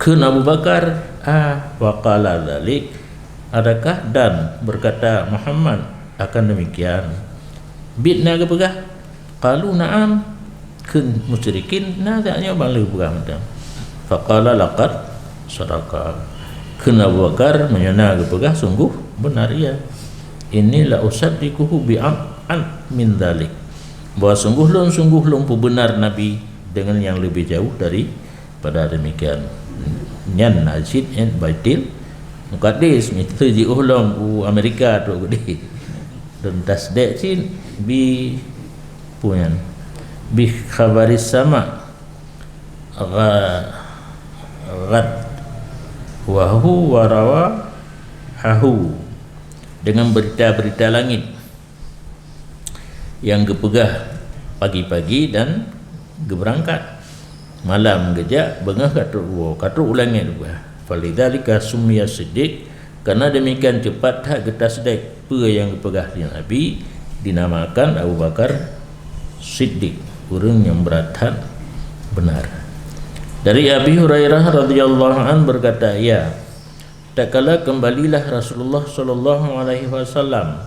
Kheun Abu Bakar, "Ah, wa qala dzalik, adakah dan berkata Muhammad akan demikian?" Bit na geupeugah, "Qalu na'am." Kheun musyrikin, "Na, tanyoe ban lheueh peugah mantong." Faqala, "Laqad sadaqa." Kheun Abu Bakar, "Meunyoe na geupeugah, sungguh benar ia. Inni la usaddiquhu bi ab'ad min dzalik." Bahwa sungguh lôn, sungguh lôn peubeunar Nabi dengan yang lebih jauh daripada demikian. Nyan na cit, eh, Baitul Muqaddis, miseue jiôh lom u Amerika trok keudeh. Dan tasdek cit bi, peue nyan? Bi khabaris sama. Gha-, ghat. Wa hu wa rawa hahu, dengan berita-berita langit yang geupeugah pagi-pagi dan geubeurangkat. Malam geujak, beungoh ka trok u, ka trok u langét geupeugah. Falidzalika summiya Siddiq, karena demikian cepat that geutasdék peue nyang geupeugah lé Nabi, dinamakan Abu Bakar Siddiq, ureuëng nyang brat that beunar. Dari Abi Hurairah radhiyallahu anhu berkata, ia, tatkala kembalilah Rasulullah sallallahu alaihi wasallam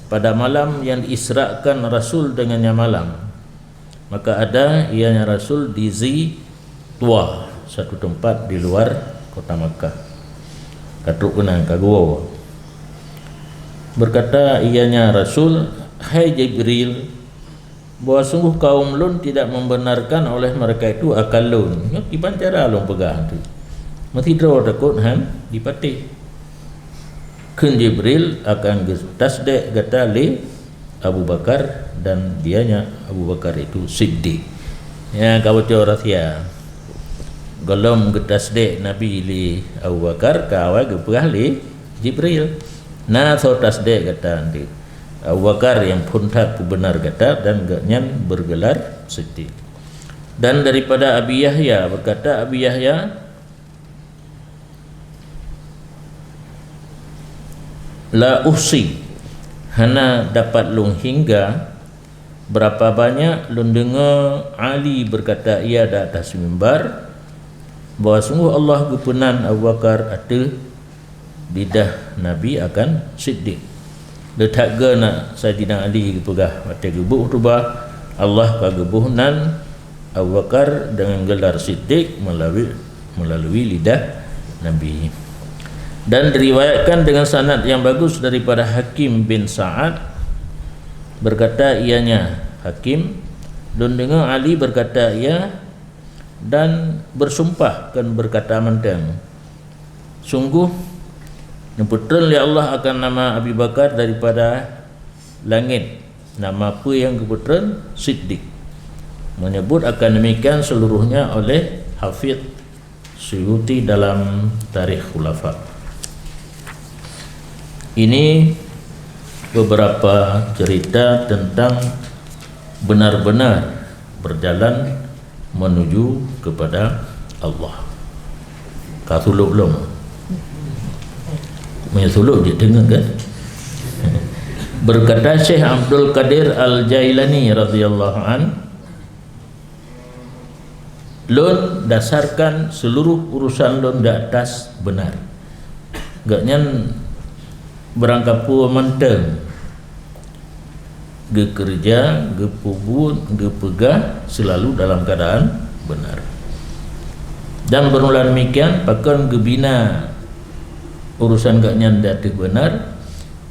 pada malam yang diisrakan Rasul dengannya malam, maka ada ianya Rasul di Zituwa, satu tempat di luar kota Makkah. Ka trok keunan ka geuwoe. Berkata ianya Rasul, "Hai Jibril, bahwa sungguh kaum lôn tidak membenarkan oleh mereka itu akan lôn." Nyoe kiban cara lôn peugah tu. Meusidroe takot han dipatéh. Kheun Jibril akan geutasdék gata lé Abu Bakar dan dianya Abu Bakar itu Siddiq. Nyan ka boco rahsia. Gohlom geutasdék Nabi lé Abu Bakar ka awai geupeugah lé Jibril. Na soe tasdék gata anteuk. Abu Bakar nyang phon that peubeunar gata dan gobnyan bergelar Siddiq. Dan daripada Abi Yahya, berkata Abi Yahya, "La uhsi, hana dapat lôn hingga berapa banyak lôn deungoe Ali berkata ia di atas mimbar, bahwa sungguh Allah geupeunan Abu Bakar ateueh lidah Nabi akan Siddiq." Le that geuh na Saidina Ali geupeugah watée geuboh khutubah, Allah ka geuboh nan Abu Bakar dengan gelar Siddiq melalui, melalui lidah Nabi. Dan diriwayatkan dengan sanad yang bagus daripada Hakim bin Sa'ad, berkata ianya, Hakim, lôn deungoe Ali berkata ia dan bersumpah kon berkata mantong, sungguh neupeutreun lé Allah akan nama Abi Bakar daripada langét, nama peue nyang geupeutreun Siddiq. Menyebut akan demikian seluruhnya oleh Hafidz Suyuti dalam Tarikh Khulafa. Ini beberapa cerita tentang benar-benar berjalan menuju kepada Allah. Ka sulok lom. Meunyoe sulok jeuet deungon kan? Berkata Syekh Abdul Qadir Al-Jailani radhiyallahu an, lôn dasarkan seluruh urusan lôn di atas benar. Gobnyan beurangkapeue mantong geukeureuja, geupeubuet, geupeugah seulalu dalam keuadaan benar. Dan beurmula demikian, pakon geubina urusan gobnyan di ateueh benar,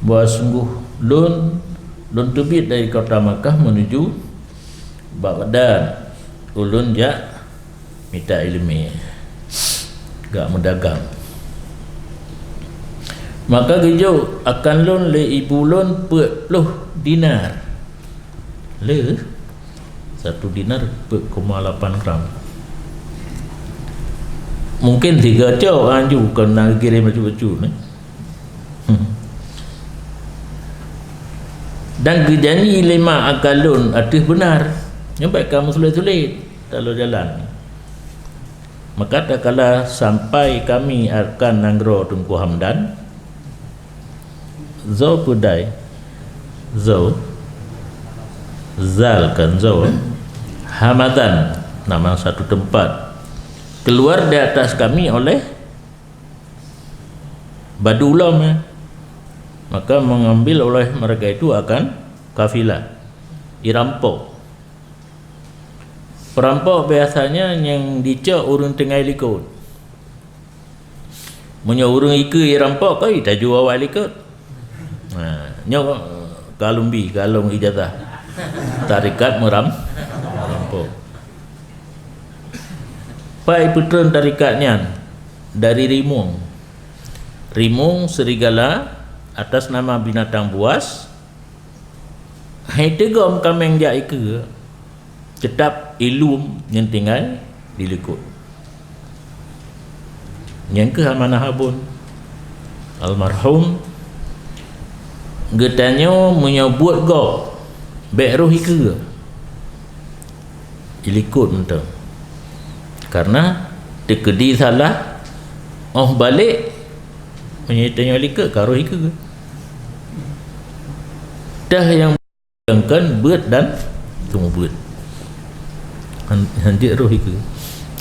bahwa sungguh lôn, lôn teubiet dari kota Makkah menuju Baghdad, ulôn jak mita iéleumé, jak meudagang. Maka geujok akan lôn lé ibu lôn peuet ploh dinar. Le, satu dinar peuet koma lapan gram. Mungkin tiga cok anju keu na geukirém bacut-bacut, eh. Hmm. Dan geujanji lé mak akan lôn ateueh benar. Nyoe bèk kamoe sulet-sulet taloe jalan. Maka tatkala sampai kami akan nanggroe Teungku Hamdan, zo peudai, zo, zal kan zo, Hamadan, nama satu tempat, keluar di atas kami oleh badu lom, ya. Maka mengambil oleh mereka itu akan kafilah, irampok. Peurampok biasanya nyang jicok ureuëng tinggai likot. Meunyoe ureuëng ikeue irampok, ka jitajok awai likot. Nah, nyoe kalumbi, kalong ijazah tarekat meuram-, meurampok. Pai peutreun tarekat nyan dari rimueng. Rimueng serigala atas nama binatang buas, hai teugom kaméng jak ikeue, teutap ilum nyang tinggai di likot. Nyang keuh amanah abon. Almarhum, geutanyoe meunyoe buet gob, bék roh ikeue. Ilikot mantong. Karena teukeudi salah, óh balek, meunyoe tanyoe likot, ka roh ikeue. Teuh nyang kan beuet dan seumeubeuet. Han, hanjeuet roh ikeue.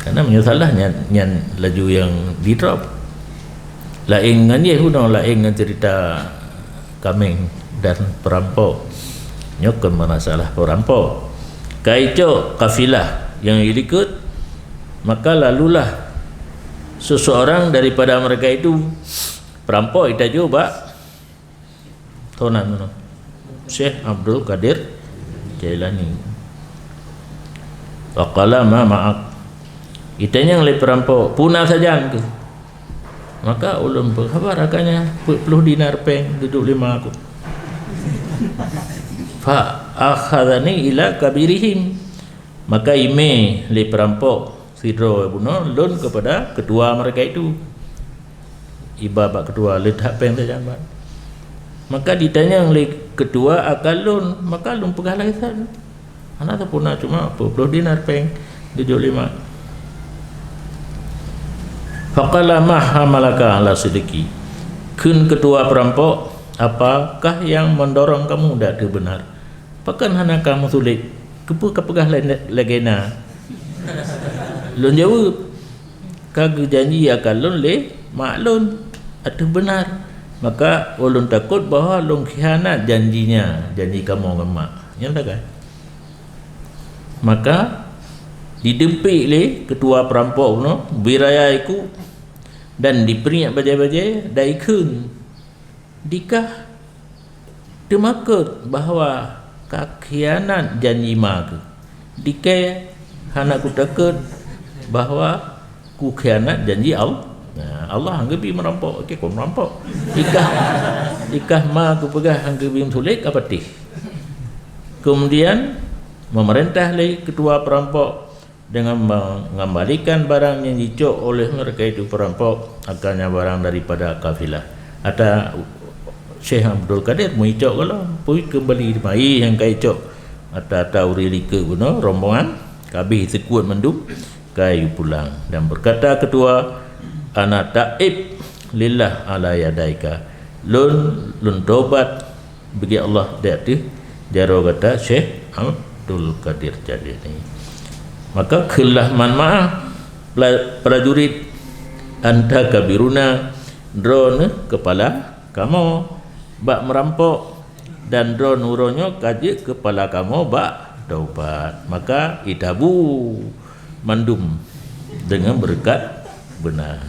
Karena meunyoe salah nyan, nyan laju nyang di-drop. Laén ngon jih bunoe, laén ngon cerita kaméng dan perampok. Nyoe kon masalah perampok. Ka icok kafilah nyang ilikot, maka lalulah seseorang daripada mereka itu, perampok, itajok bak Toh nan meunoe. Syekh Abdul Qadir Jailani. Faqala, "Ma ma'ak?" Itanyong lé perampok, "Peue na sajan keuh?" Maka ulôn peukhabar akan nyan, peuet ploh dinar péng, dudoe lima ku. Fa akhadzani ila kabirihim. Maka imé lé perampok sidroe bunoe lôn keupada ketua mereka itu. Iba bak ketua, "Leutak péng sajan, Pak." Maka ditanyong lé ketua akan lôn, maka lôn peugah lagée nyan. Hana sapeue na, cuma peuet ploh dinar péng, dudoe lima. Faqala, "Ma hamalaka ala sidqi?" Kheun ketua perampok, "Apakah yang mendorong kamu di ateueh benar?" Pakon hana kamoe sulet? Keupeue kapeugah lagée na? Lôn jaweueb, "Ka geujanji akan lôn lé mak lôn ateueh benar. Maka ulôn takot bahwa lôn khianat janjinya, janji kamoe ngon mak." Nyan tagai. Maka dideumpék lé ketua perampok bunoe, biraya iku dan dipeunyek bajée-bajée, dan ikheun, "Dikah teumakot bahwa kakhianat janji ma keuh? Dikée hana kutakot bahwa kukhianat janji Allah?" Nah, Allah han geubi meurampok, oke, kon meurampok. Dikah, dikah ma kupeugah han geubi meusulet, ka patéh. Kemudian, memerintah lé ketua perampok dengan mengembalikan barang yang dicok oleh mereka itu perampok, akan nyan barang daripada kafilah. Ata Syekh Abdul Qadir meuicok gala, pui kembali mai nyang ka icok. Ata-ata ureuëng likot bunoe rombongan, kabeh seukuet mandum, ka pulang. Dan berkata ketua, "Ana taib lillah ala yadaika." Lôn, lôn tobat bagi Allah di ateueh jaroe gata Syekh Abdul Qadir Jailani. Maka kheun lah man ma'ah, pra-, prajurit, "Anta kabiruna, droeneuh keupala kamoe bak meurampok, dan droeneuh uroe nyoe ka jeuet keupala kamoe bak tobat." Maka itabu mandum dengan beureukat benar.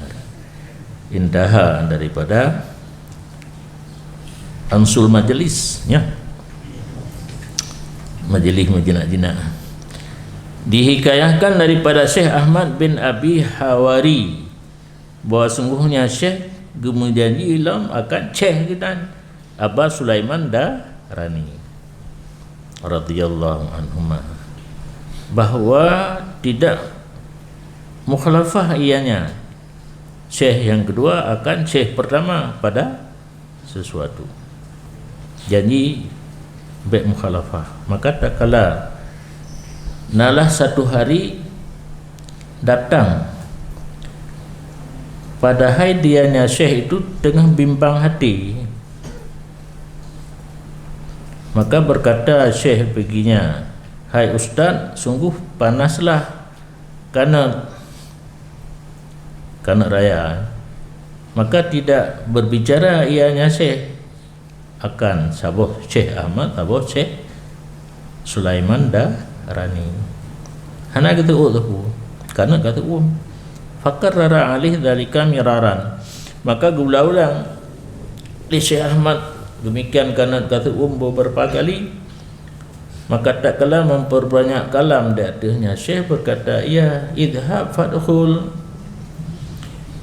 Intaha daripada ansul majlis, ya. Majlis meujinak-jinak. Dihikayahkan daripada Syekh Ahmad bin Abi Hawari bahwa sungguhnya Syekh geumeujanji lom akan Syekh geutan, Aba Sulaiman Darani radhiyallahu anhuma, bahwa tidak mukhalafah ianya Syekh yang kedua akan Syekh pertama pada sesuatu. Janji bék mukhalafah. Maka tatkala nalah satu hari datang, padahai dianya Syekh itu teungoh bimbang hati. Maka berkata Syekh baginya, "Hai Ustaz, sungguh panaslah kanot, kanot raya." Maka tidak berbicara ianya Syekh akan saboh Syekh Ahmad, saboh Syekh Sulaiman Darani. Hana geuteuôt sapeue, kanot ka teuôt. Fakarrara alaih dzalika miraran. Maka geuulang-ulang lé Syekh Ahmad demikian kanot ka teuôt beberapa kali. Maka tatkala memperbanyak kalam di ateuehnya, Syekh berkata, "Ya, idhab fadkhul."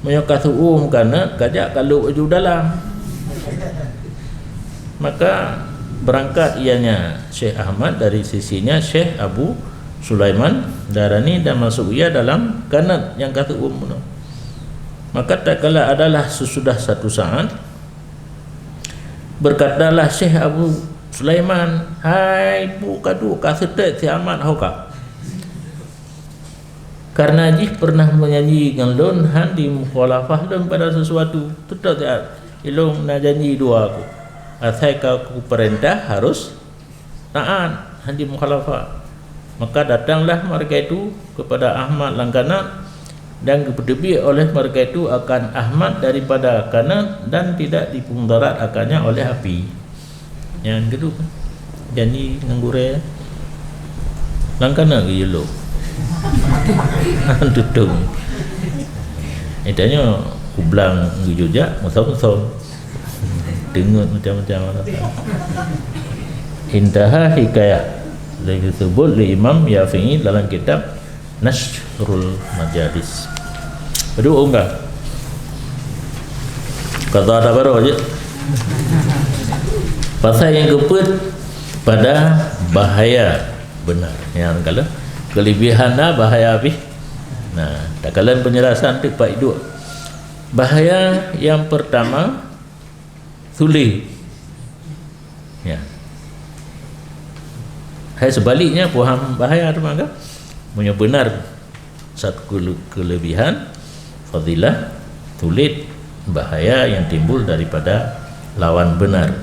Meunyoe ka teuôt kanot, kajak kalok laju dalam. Maka berangkat ianya Syekh Ahmad dari sisinya Syekh Abu Sulaiman Darani dan masuk ia dalam kanot nyang ka teuôt bunoe. Maka tatkala adalah sesudah satu saat, Berkatalah Syekh Abu Sulaiman, "Hai Bu Kadu, ka seutôt si Ahmad ho ka. Karena jih pernah menyanyi ngon lôn, han dimukhalafah lôn pada sesuatu. Teutap siat, ilôn na janji dua ku. Asai ka kupeurintah harus taat, han dimukhalafah." Maka datanglah mereka itu kepada Ahmad lam kanat, dan geupeuteubiet oleh mereka itu akan Ahmad daripada kanat dan tidak dipeumudarat akannya oleh api. Nyan geuduek janji ngon gurée, lam kanat geuyue lom. Tutong. Nyan tanyoe ublang geujak musong-musong. Teungeut macam-macam. Intaha hikayah. Lagi sebut lé Imam Syafi'i dalam kitab Nasyrul Majalis. Aduh, enggak. Kata ada baru aja. Pasal nyang keupeuet pada bahaya benar. Nyang kalau kelebihan dah bahaya habis. Nah, takalon penjelasan tu Pak Iduk. Bahaya yang pertama, sulit. Ya. Hai sebaliknya, paham bahaya tu maka. Meunyoe benar satu kele-, kelebihan, fadilah, sulit, bahaya yang timbul daripada lawan benar.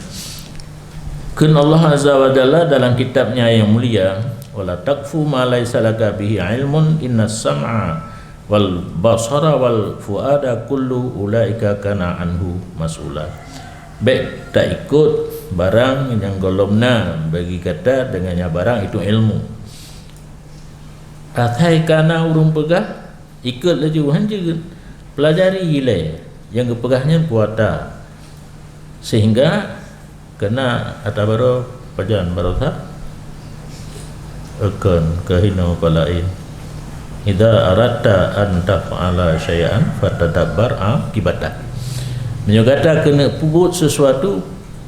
Kheun Allah Azza wa Jalla dalam kitab-Nya yang mulia, "Wala taqfu ma laisa laka bihi ilmun, innas sam'a wal basara wal fuada kullu ulaika kana anhu mas'ula." Bék taikot barang nyang gohlom na bagi gata deungon nyang barang itu ilmu. Asai ka na ureuëng peugah, ikot laju, hanjeut. Peulajari ilée nyang geupeugah nyan puata. Sehingga kena ata baroe pajan barosa, eukon keuhinoe palaén. Idza aradta an taf'ala syai'an fatadabbar aqibatah. Meunyoe gata keuneuk peubuet sesuatu,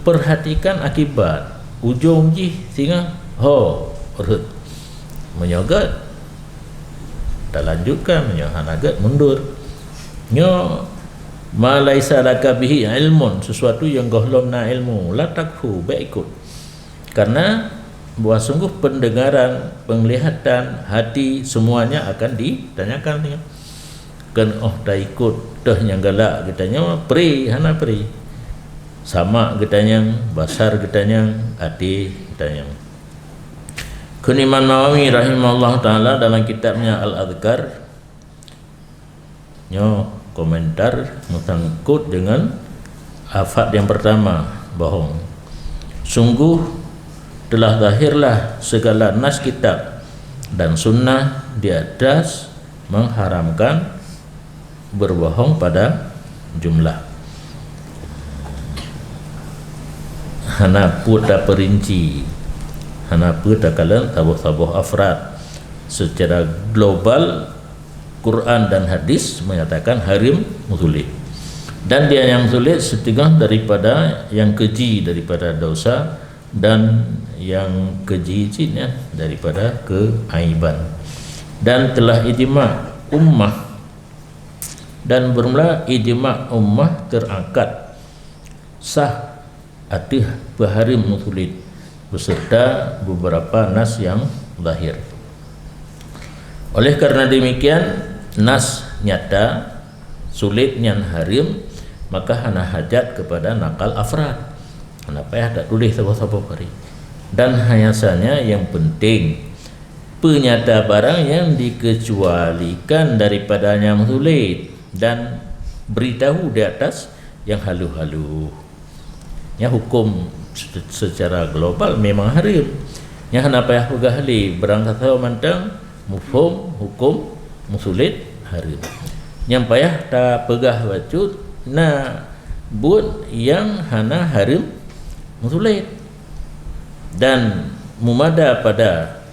perhatikan akibat, ujong jih singoh ho rhot. Meunyoe gét, talanjutkan, meunyoe hana gét, mundur. Nyoe ma laisa laka bihi ilmun, sesuatu nyang gohlom na ilmu, la taqfu, bék ikot. Karena bahwa sungguh pendengaran, penglihatan, hati, semuanya akan ditanyakan. Kan oh taikot teuh nyang galak geutanyoe, pri hana pri. Samak geutanyong, basar geutanyong, até geutanyong. Kheun Imam Nawawi rahimahullah taala dalam kitabnya Al-Adhkar, nyoe komentar meusangkot dengan afad yang pertama, bohong. Sungguh telah zahirlah segala nas kitab dan sunnah di atas mengharamkan berbohong pada jumlah. Hana peue tapeurinci, hana peue takalon saboh-saboh afrad. Secara global, Quran dan hadis menyatakan haram meusulet. Dan dia nyang meusulet siteungoh daripada nyang keuji daripada dosa dan nyang keuji cit nyan daripada keaiban. Dan telah ijma ummah dan bermula ijma ummah terangkat sah ateueh peuhareuem meusulet beserta beberapa nas yang zahir. Oleh karena demikian, nas nyata sulet nyan hareuem, maka hana hajat kepada nakal afrad. Hana payah tatuléh saboh-saboh kali. Dan hanya saja yang penting, peunyata barang yang dikecualikan daripada nyang sulet dan beritahu di atas yang halu-halu. Nya hukum se-, secara global memang hareuem. Nya hana payah peugah lé, barangkasoe mantong muphom hukum meusulet hareuem. Nyang payah tapeugah bacut na buet nyang hana hareuem meusulet. Dan mumada pada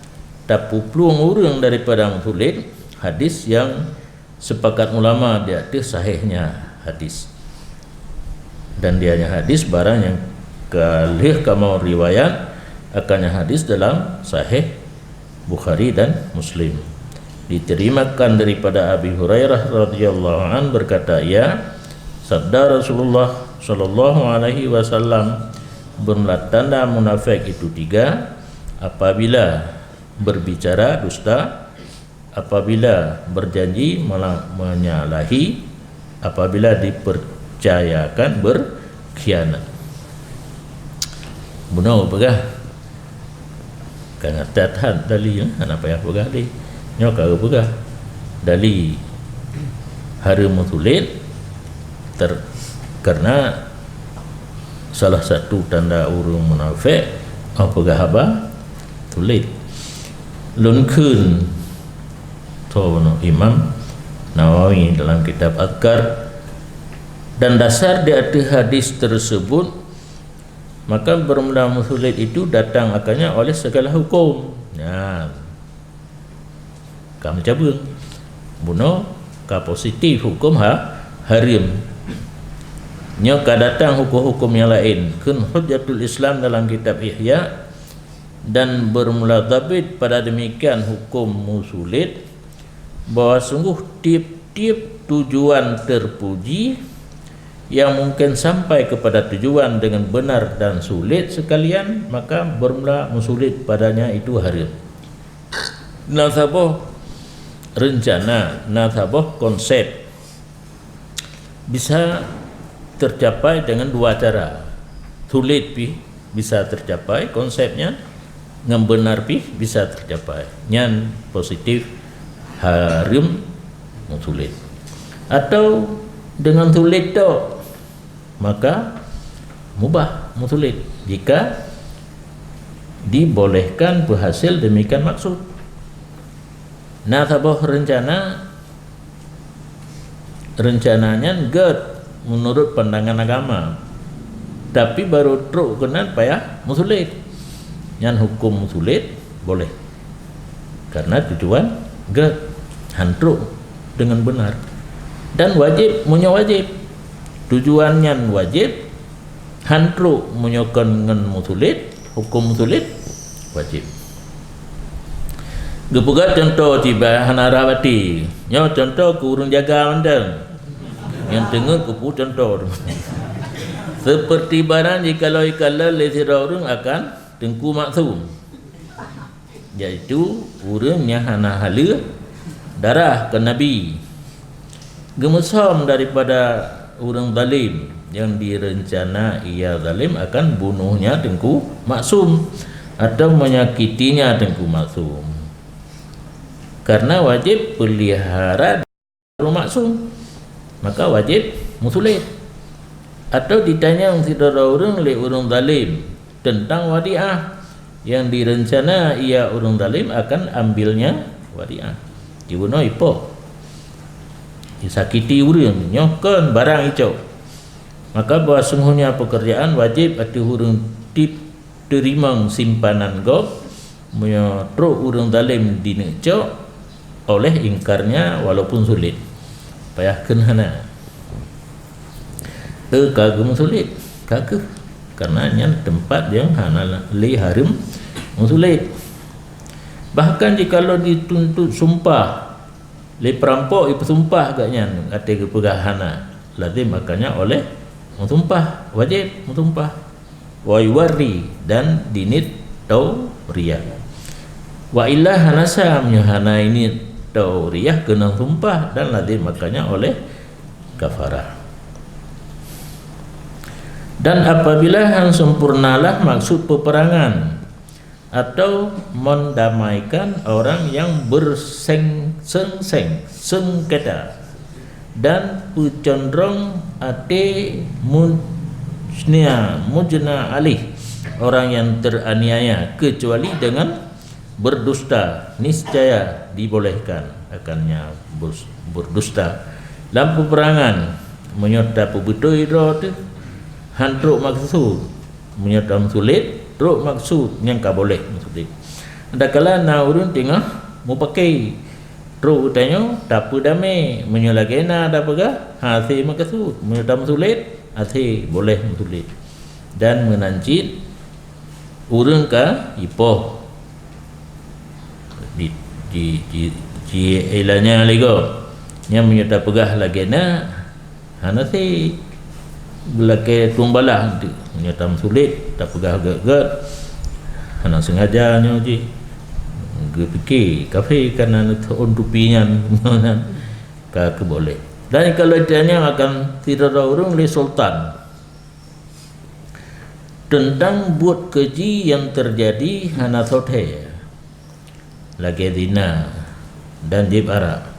tapeuplueng ureuëng daripada meusulet hadis yang sepakat ulama di ateueh sahihnya hadis. Dan dianya hadis barang nyang ka lheueh kamoe riwayat akannya hadis dalam Sahih Bukhari dan Muslim. Diterimakan daripada Abi Hurairah radhiyallahu an berkata ia, sabda Rasulullah sallallahu alaihi wasallam, Bermula tanda munafik itu tiga: apabila berbicara dusta, apabila berjanji mela-, menyalahi, apabila dipercayakan berkhianat. Bunoe peugah, ka nyata that dalil, hana payah peugah lé. Nyoe ka geupeugah dalil hareuem meusulet ter-, karena salah satu tanda ureuëng munafik, oh, peugah haba sulet. Lôn kheun, tho bunoe, Imam Nawawi dalam kitab Azkar, dan dasar di ateueh hadis tersebut, maka bermula meusulet itu datang akannya oleh segala hukum. Nyan. Ka meucabeueng. Bunoe ka positif hukum ha-, hareuem. Nyoe ka datang hukum-hukum nyang laén. Kheun Hujjatul Islam dalam kitab Ihya, dan bermula zabit pada demikian hukum meusulet, bahwa sungguh tiep-tiep tujuan terpuji yang mungkin sampai kepada tujuan dengan benar dan sulet sekalian, maka bermula meusulet padanya itu hareuem. Na saboh reuncana, na saboh konsep bisa tercapai dengan dua cara. Sulet pih bisa tercapai konsepnya, ngon benar pih bisa tercapai. Nyan positif hareuem meusulet. Atau dengan sulet tok, maka mubah meusulet jika dibolehkan peuhasil demikian maksud. Na saboh reuncana, reuncana nyan gét meunurot pandangan agama, tapi barô trok keunan payah meusulet. Nyan huköm meusulet boleh, karena tujuan gét, han trok deungon beunar, dan wajéb meunyoe wajéb. Tujuan nyan wajéb, han trok meunyoe kon ngon meusulet, huköm meusulet wajéb. Geupeugah cuntoh cit bah hana rhah batée. Nyoe cuntoh keu ureuëng jaga mantong. Nyang teungeut keupeue cuntoh. Seperti barang jikalau ikalon lé sidroe ureuëng akan Teungku Maksum, yaitu ureuëng nyang hana haleueh darah keu Nabi. Geumeusom daripada ureuëng zalim nyang direuncana ia zalim akan bunohnya Teungku Maksum atau menyakitinya Teungku Maksum. Karena wajéb peulihara ureuëng maksum, maka wajéb meusulet. Atau ditanyong sidroe ureuëng lé ureuëng zalim teuntang wadiah nyang direuncana ia ureuëng zalim akan ambilnya wadiah. Jibunoe ipoh, disakiti ureuëng, nyoe kon barang icok. Maka bahwa sungguhnya pekerjaan wajéb ateueh ureuëng tip teurimong simpanan gob, meunyoe trok ureuëng zalim dineuk cok oleh ingkarnya walaupun sulet. Payah kheun hana. Eh, ka geumeusulet, ka kheueh. Karena nyan teumpat nyang hana lé hareuem meusulet. Bahkan jikalau dituntut sumpah lé peurampok, ipeusumpah gobnyan até geupeugah hana, lazim akannya oleh meusumpah, wajéb meusumpah. Wa yuwarri, dan diniet tauriah. Wa illa, hana sah meunyoe hana iniet tauriah keunong sumpah, dan lazim akannya oleh kafarah. Dan apabila han sempurnalah maksud peperangan, atau mendamaikan orang yang bersengseng, sengketa, dan peucondrong até mujna, mujna alih, orang yang teraniaya, kecuali dengan berdusta, niscaya dibolehkan akannya bers-, berdusta. Lam peperangan, meunyoe tapeubeutôi droe teuh, han trok maksud, meunyoe tameusulet, trok maksud nyang ka boleh meusulet. Adakala na ureuëng teungoh mupakée, trok geutanyoe tapeudamé, meunyoe lagée na tapeugah, hase maksud, meunyoe tameusulet, hase boleh meusulet. Dan meunan cit ureuëng ka ipoh, di, di, di, di ilanya lego. Nyang meunyoe tapeugah lagée na, hana seh. Geulakée tueng balaih teuk. Nyoe tameusulet, tapeugah gét-gét. Hana sengaja nyoe jih. Geupike kafé kana neuteuôn tupi nyan. Ka keuboleh. Dan kalau ditanya akan sidroe ureuëng lé sultan tentang buet keji yang terjadi hana soe thée. Lagée zina dan jieb arak.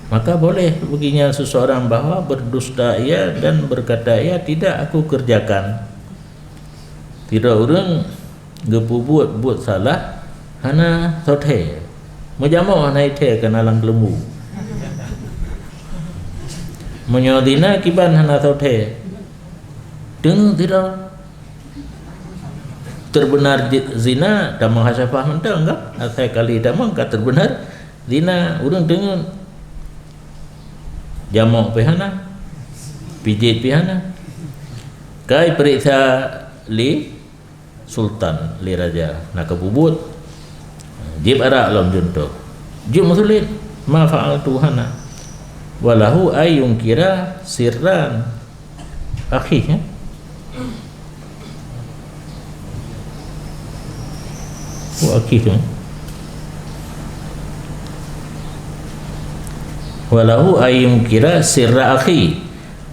Maka boleh baginya seseorang bahwa berdusta ia dan berkata ia, "Tidak aku kerjakan." Sidroe ureuëng geupeubuet buet salah hana soe thée. Meujamok hana thée kana lam keuleumbu. Meunyoe zina kiban hana soe thée. Deungon sidroe teubeunar zina, tamong hasafah mantong ka? Asai kali tamong ka teubeunar zina, ureuëng deungon jamok pih hana, pijet pih hana. Kai peuriksa lé sultan, lé raja, na keububuet. Jieb arak lom cuntoh. Jeuet meusulet, ma fa'altu hana. Walahu ayyungkira sirran akhi, ya. Oh, akhi tu. Walahu ayyungkira sirra akhi.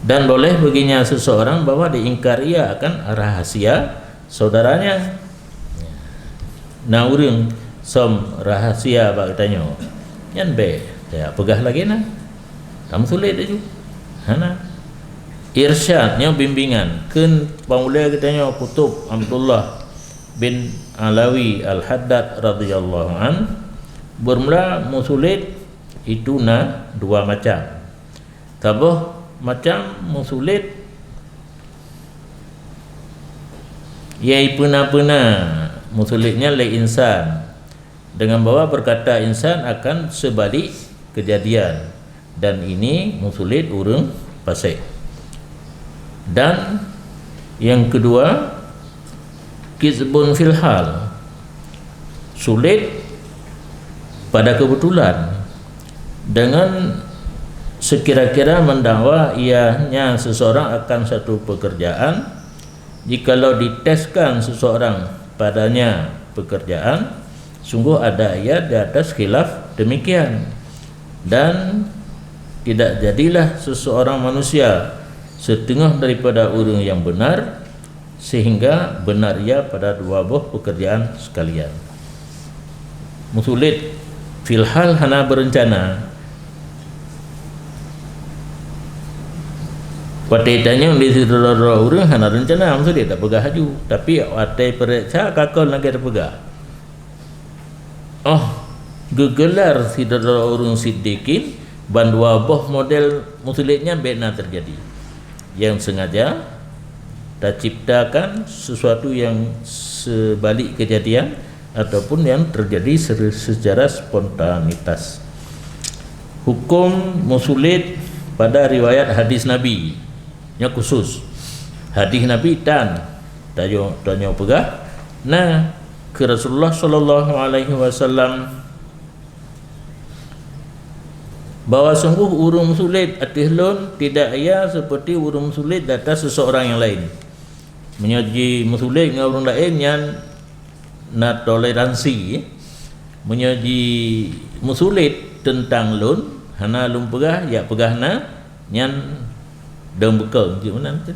Dan boleh baginya seseorang bahwa diingkar ia akan rahasia saudaranya. Na ureuëng som rahasia bak geutanyoe, nyan bék tapeugah lagée na. Tameusulet laju. Hana. Irsyad nyoe bimbingan keu peumulia geutanyoe Kutub Abdullah bin Alawi Al-Haddad radhiyallahu an. Bermula meusulet itu na dua macam. Saboh macam meusulet, yaitu peuna-peuna meusulet nyan lé insan, dengan bahwa berkata insan akan sebalik kejadian, dan ini meusulet ureuëng fasik. Dan yang kedua, kizbun fil hal, sulet pada kebetulan, dengan sekira-kira mendakwa ianya seseorang akan satu pekerjaan, jikalau diteskan seseorang padanya pekerjaan, sungguh ada ia di atas khilaf demikian. Dan tidak jadilah seseorang manusia setengah daripada ureuëng yang benar, sehingga benar ia pada dua boh pekerjaan sekalian. Meusulet fil hal hana berencana. Watée tanyong di sidroe-droe ureuëng hana rencana, meusulet tapeugah laju. Tapi watée peuriksa ka kon lagée tapeugah. Oh, geugelar sidroe ureuëng siddiqin, bandua boh model meusulet nyan bék na teujadi. Nyang sengaja taciptakan sesuatu yang sebalik kejadian ataupun yang terjadi se-, secara spontanitas. Hukum meusulet pada riwayat hadis Nabi. Nyoe khusus. Hadis Nabi tan tanyoe, tanyoe peugah na keu Rasulullah sallallahu alaihi wasallam bahwa sungguh ureuëng meusulet ateueh lôn tidak ia seperti ureuëng meusulet di atas seseorang yang lain. Meunyoe jimeusulet ngon ureuëng laén nyan na toleransi, meunyoe jimeusulet teuntang lôn, hana lôn peugah, jak peugah na, nyan dong beukong cit meunan tu.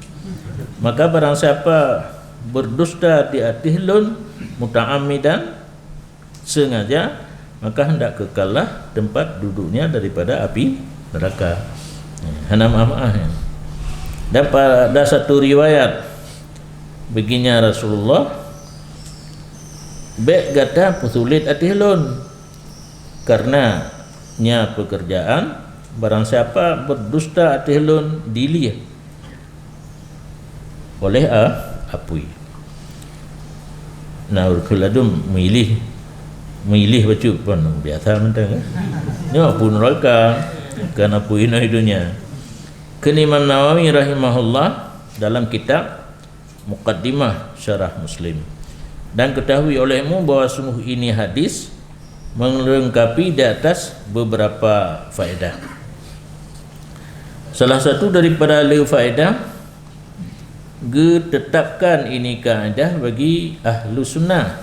Maka barang siapa berdusta di ateueh lôn muta'ammidan, sengaja, maka hendak kekallah tempat duduknya daripada api neraka. Hana maaf-maaf. Dan pada satu riwayat, baginda Rasulullah, "Bék gata peusulet ateueh lôn, karena nya pekerjaan, barang siapa berdusta ateueh lôn, dilih oleh a-, apui." Nah, ureuëng ladum meuilih, meuilih bacut pun biasa mantong, kan? Nyoe apui neraka, bukan apui inoe donya. Kheun Imam Nawawi rahimahullah dalam kitab Muqaddimah Syarah Muslim. Dan ketahui olehmu bahwa sungguh ini hadis melengkapi di atas beberapa faedah. Salah satu daripada le faedah, Geutetapkan ini kaidah bagi ahlu sunnah,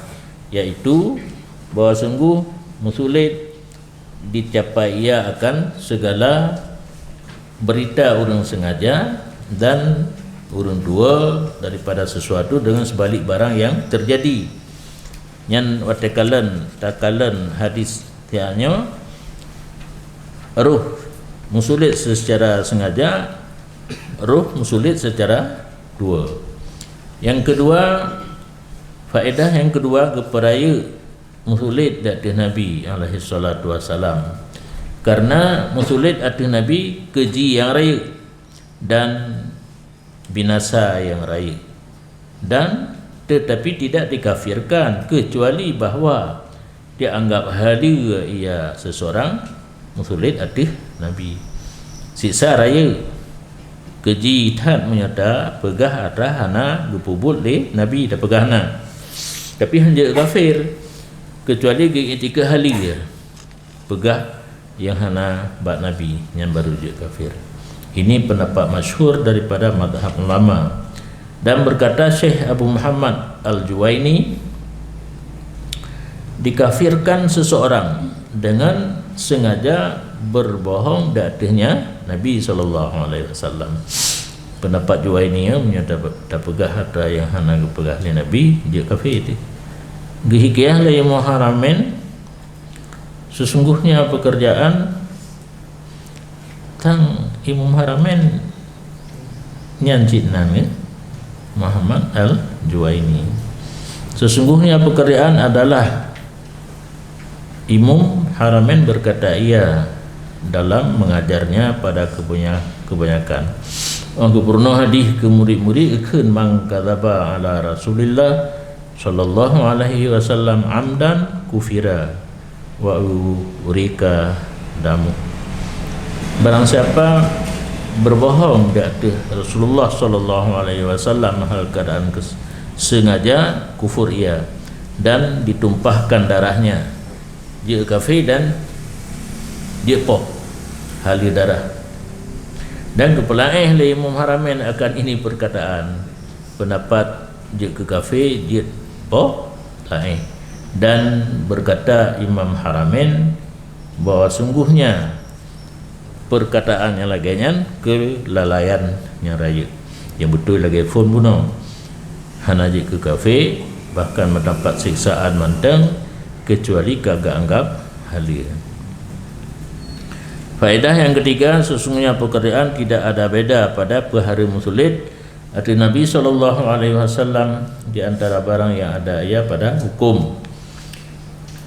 yaitu bahwa sungguh meusulet dicapai ia akan segala berita ureuëng sengaja dan ureuëng dua daripada sesuatu dengan sebalik barang yang terjadi. Nyan watée kalon, takalon hadis tianyoe, roh meusulet secara sengaja, roh meusulet secara dua. Yang kedua, faedah yang kedua geupeurayeuk meusulet di ateueh Nabi alaihi salatu wassalam. Karena meusulet ateueh Nabi keuji nyang rayeuk dan binasa nyang rayeuk. Dan tetapi tidak dikafirkan kecuali bahwa dianggap haleue ia seseorang meusulet ateueh Nabi. Siksa rayeuk keuji that meunyoe tapeugah atra hana geupeubuet lé Nabi, tapeugah na. Tapi hanjeuet kafir, kecuali geuiktikeuet haleue peugah nyang hana bak Nabi, nyan baru jeuet kafir. Ini pendapat masyhur daripada mazhab ulama. Dan berkata Syekh Abu Muhammad Al-Juwaini, dikafirkan seseorang dengan sengaja berbohong di ateuehnya Nabi sallallahu alaihi wasallam. Pendapat Juwaini, ya, meunyoe tape-, tapeugah atra nyang hana geupeugah lé Nabi, jeuet kafé teuh. Geuhikayah lé Imam Haramain, sesungguhnya pekerjaan tang Imam Haramain nyan cit nan, ya, Muhammad Al-Juwaini. Sesungguhnya pekerjaan adalah Imam Haramain berkata ia dalam mengajarnya pada kebanya-, kebanyakan. Ong geupeurunoe hadis keu murit-murit, geukheun, "Man kadzaba ala Rasulillah sallallahu alaihi wasallam amdan kufira wa urika damu." Barang siapa berbohong di ateueh Rasulullah sallallahu alaihi wasallam hal keadaan kes-, sengaja, kufur ia dan ditumpahkan darahnya. Jeuet kafé dan jeuet poh haleue darah. Dan geupeulaéh lé Imam Haramain akan ini perkataan, pendapat jeuet keu kafé, jeuet poh, laén. Dan berkata Imam Haramain bahwa sungguhnya perkataan nyang lagée nyan keulalaian nyang rayeuk. Nyang beutôi lagée phon bunoe. Hana jeuet keu kafé, bahkan mendapat siksaan mantong, kecuali ka geuanggap haleue. Faedah yang ketiga, sesungguhnya pekerjaan tidak ada beda pada peuhareuem meusulet ateueh Nabi sallallahu alaihi wasallam di antara barang yang ada ia pada hukum.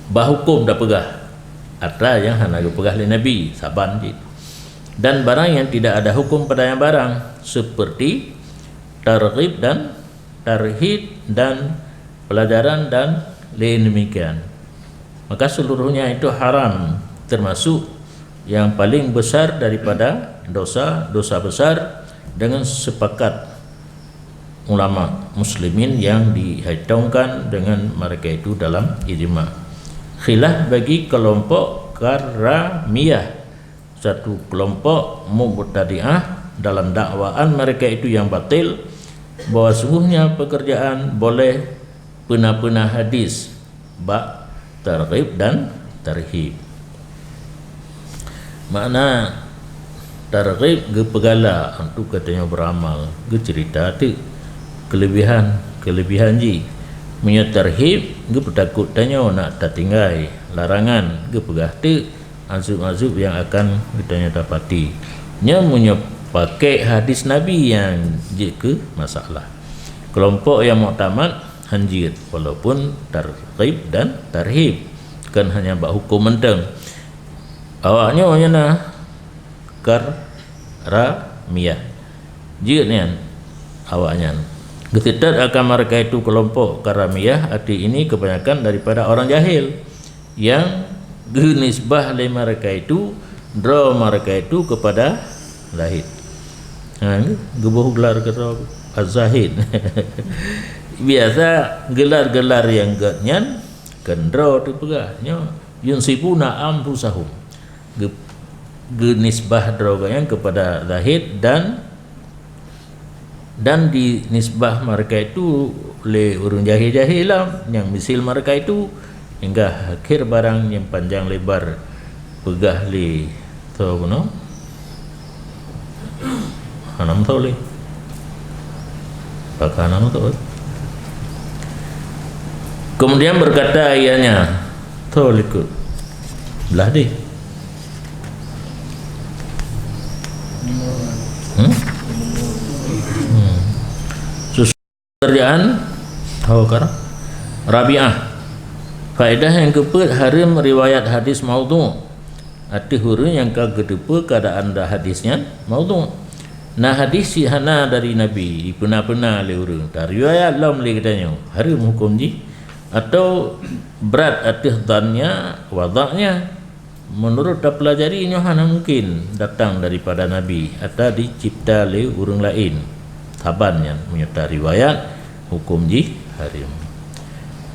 Bah hukum tapeugah atra nyang hana geupeugah lé Nabi, saban cit. Dan barang yang tidak ada hukum pada yang barang, seperti targhib dan tarhib dan pelajaran dan lain demikian. Maka seluruhnya itu haram, termasuk yang paling besar daripada dosa, dosa besar, dengan sepakat ulama muslimin yang dihitung dengan mereka itu dalam ijma. Khilaf bagi kelompok Karamiyah, satu kelompok mubtadi'ah, dalam dakwaan mereka itu yang batil, bahwa sungguhnya pekerjaan boleh peuna-peuna hadis bak targhib dan tarhib. Makna targhib geupeugala untuk geutanyoe beuramal, geuceurita teuk keulebihan-keulebihan jih. Meunyoe tarhib geupeutakot tanyoe nak tatinggai larangan, geupeugah teuk azeueb-azeueb nyang akan geutanyoe dapati. Nyoe meunyoe pakék hadis Nabi nyang jeuet keu masalah. Kelompok nyang muktamad hanjeuet, walaupun targhib dan tarhib, kon hanya bak hukum mantong. Awaknyoe nyang na Karamiyah. Jeuet nyan awaknyan. Geuseutôt akan mereka itu kelompok Karamiyah, arti ini kebanyakan daripada orang jahil yang geunisbah lé mereka itu, droe mereka itu kepada Zahid. Ha, geuboh gelar keudroe Az-Zahid. Biasa gelar-gelar nyang gét nyan keu droe teupeugah, nyoe yunsibuna anfusahum. Geu-, geunisbah droe geuhnyan kepada Zahid dan Dan dinisbah mereka itu lé ureuëng jahé-jahé lam nyang misil mereka itu, hingga akhir barang nyang panjang lebar peugah lé tho bunoe. Hana meutoe lé. Pakon hana meutoe? Kemudian berkata ianya, "Tho likot. Blah deh." Hmm? Hmm. Sus-, kerjaan, tho kara. Rabi'ah. Faedah nyang keupeuet, hareuem riwayat hadis maudhu' ateueh ureuëng nyang ka geuteupeue keuadaan hadis nyan maudhu'. Na hadis cit hana dari Nabi, dipeuna-peuna lé ureuëng, tariwayat lom lé geutanyoe, hareuem huköm jih, atau brat ateueh dhannya, wadha'nya. Meunurot tapeulajari, nyoe hana mungken datang daripada Nabi, ata dicipta lé ureuëng laén. Saban nyan, meunyoe tariwayat, huköm jih hareuem.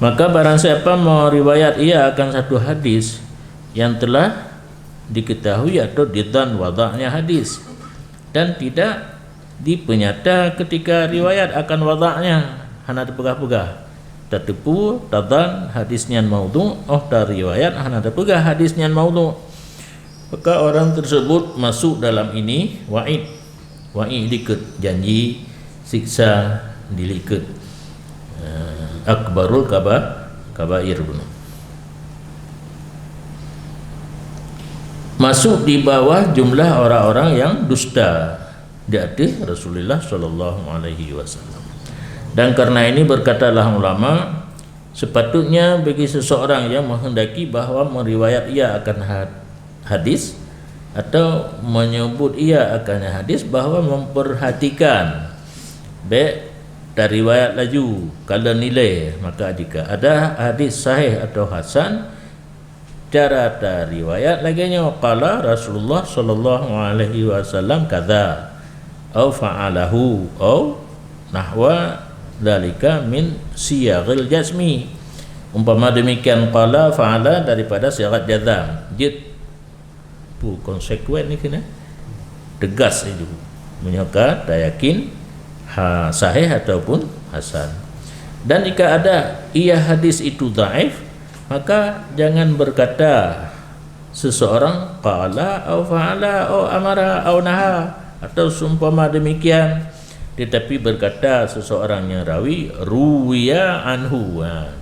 Maka barang siapa meuriwayat ia akan satu hadis yang telah diketahui atau didhan wadha'nya hadis, dan tidak dipeunyata ketika riwayat akan wadha'nya, hana teupeugah-peugah. Tateupeue, tadhan hadis nyan maudhu', óh tariwayat hana tapeugah hadis nyan maudhu'. Maka orang tersebut masuk dalam ini wa'id. Wa'id likot, janji siksa di likot. Eh, akbarul kaba-, kabair bunoe. Masuk di bawah jumlah orang-orang yang dusta di ateueh Rasulullah sallallahu alaihi wasallam. Dan karena ini berkatalah ulama, sepatutnya bagi seseorang yang menghendaki bahwa meriwayat ia akan had-, hadis atau menyebut ia akan hadis, bahwa memperhatikan bek tariwayat laju, kalau nilai, maka jika ada hadis sahih atau hasan, cara tariwayat lagée nyoe, qala Rasulullah sallallahu alaihi wasallam kadza, au fa'alahu, au nahwa dzalika min siyaghil jazmi. Umpama demikian, qala, fa'ala daripada siyagat jazam. Jeuet pu konsekuen ni kena tegas itu. Meunyoe ka tayakin ha, sahih ataupun hasan. Dan jika ada ia hadis itu dhaif, maka jangan berkata seseorang qala au fa'ala au amara au naha atau seumpama demikian, tetapi berkata seseorang yang rawi ruwiya anhu. Ha.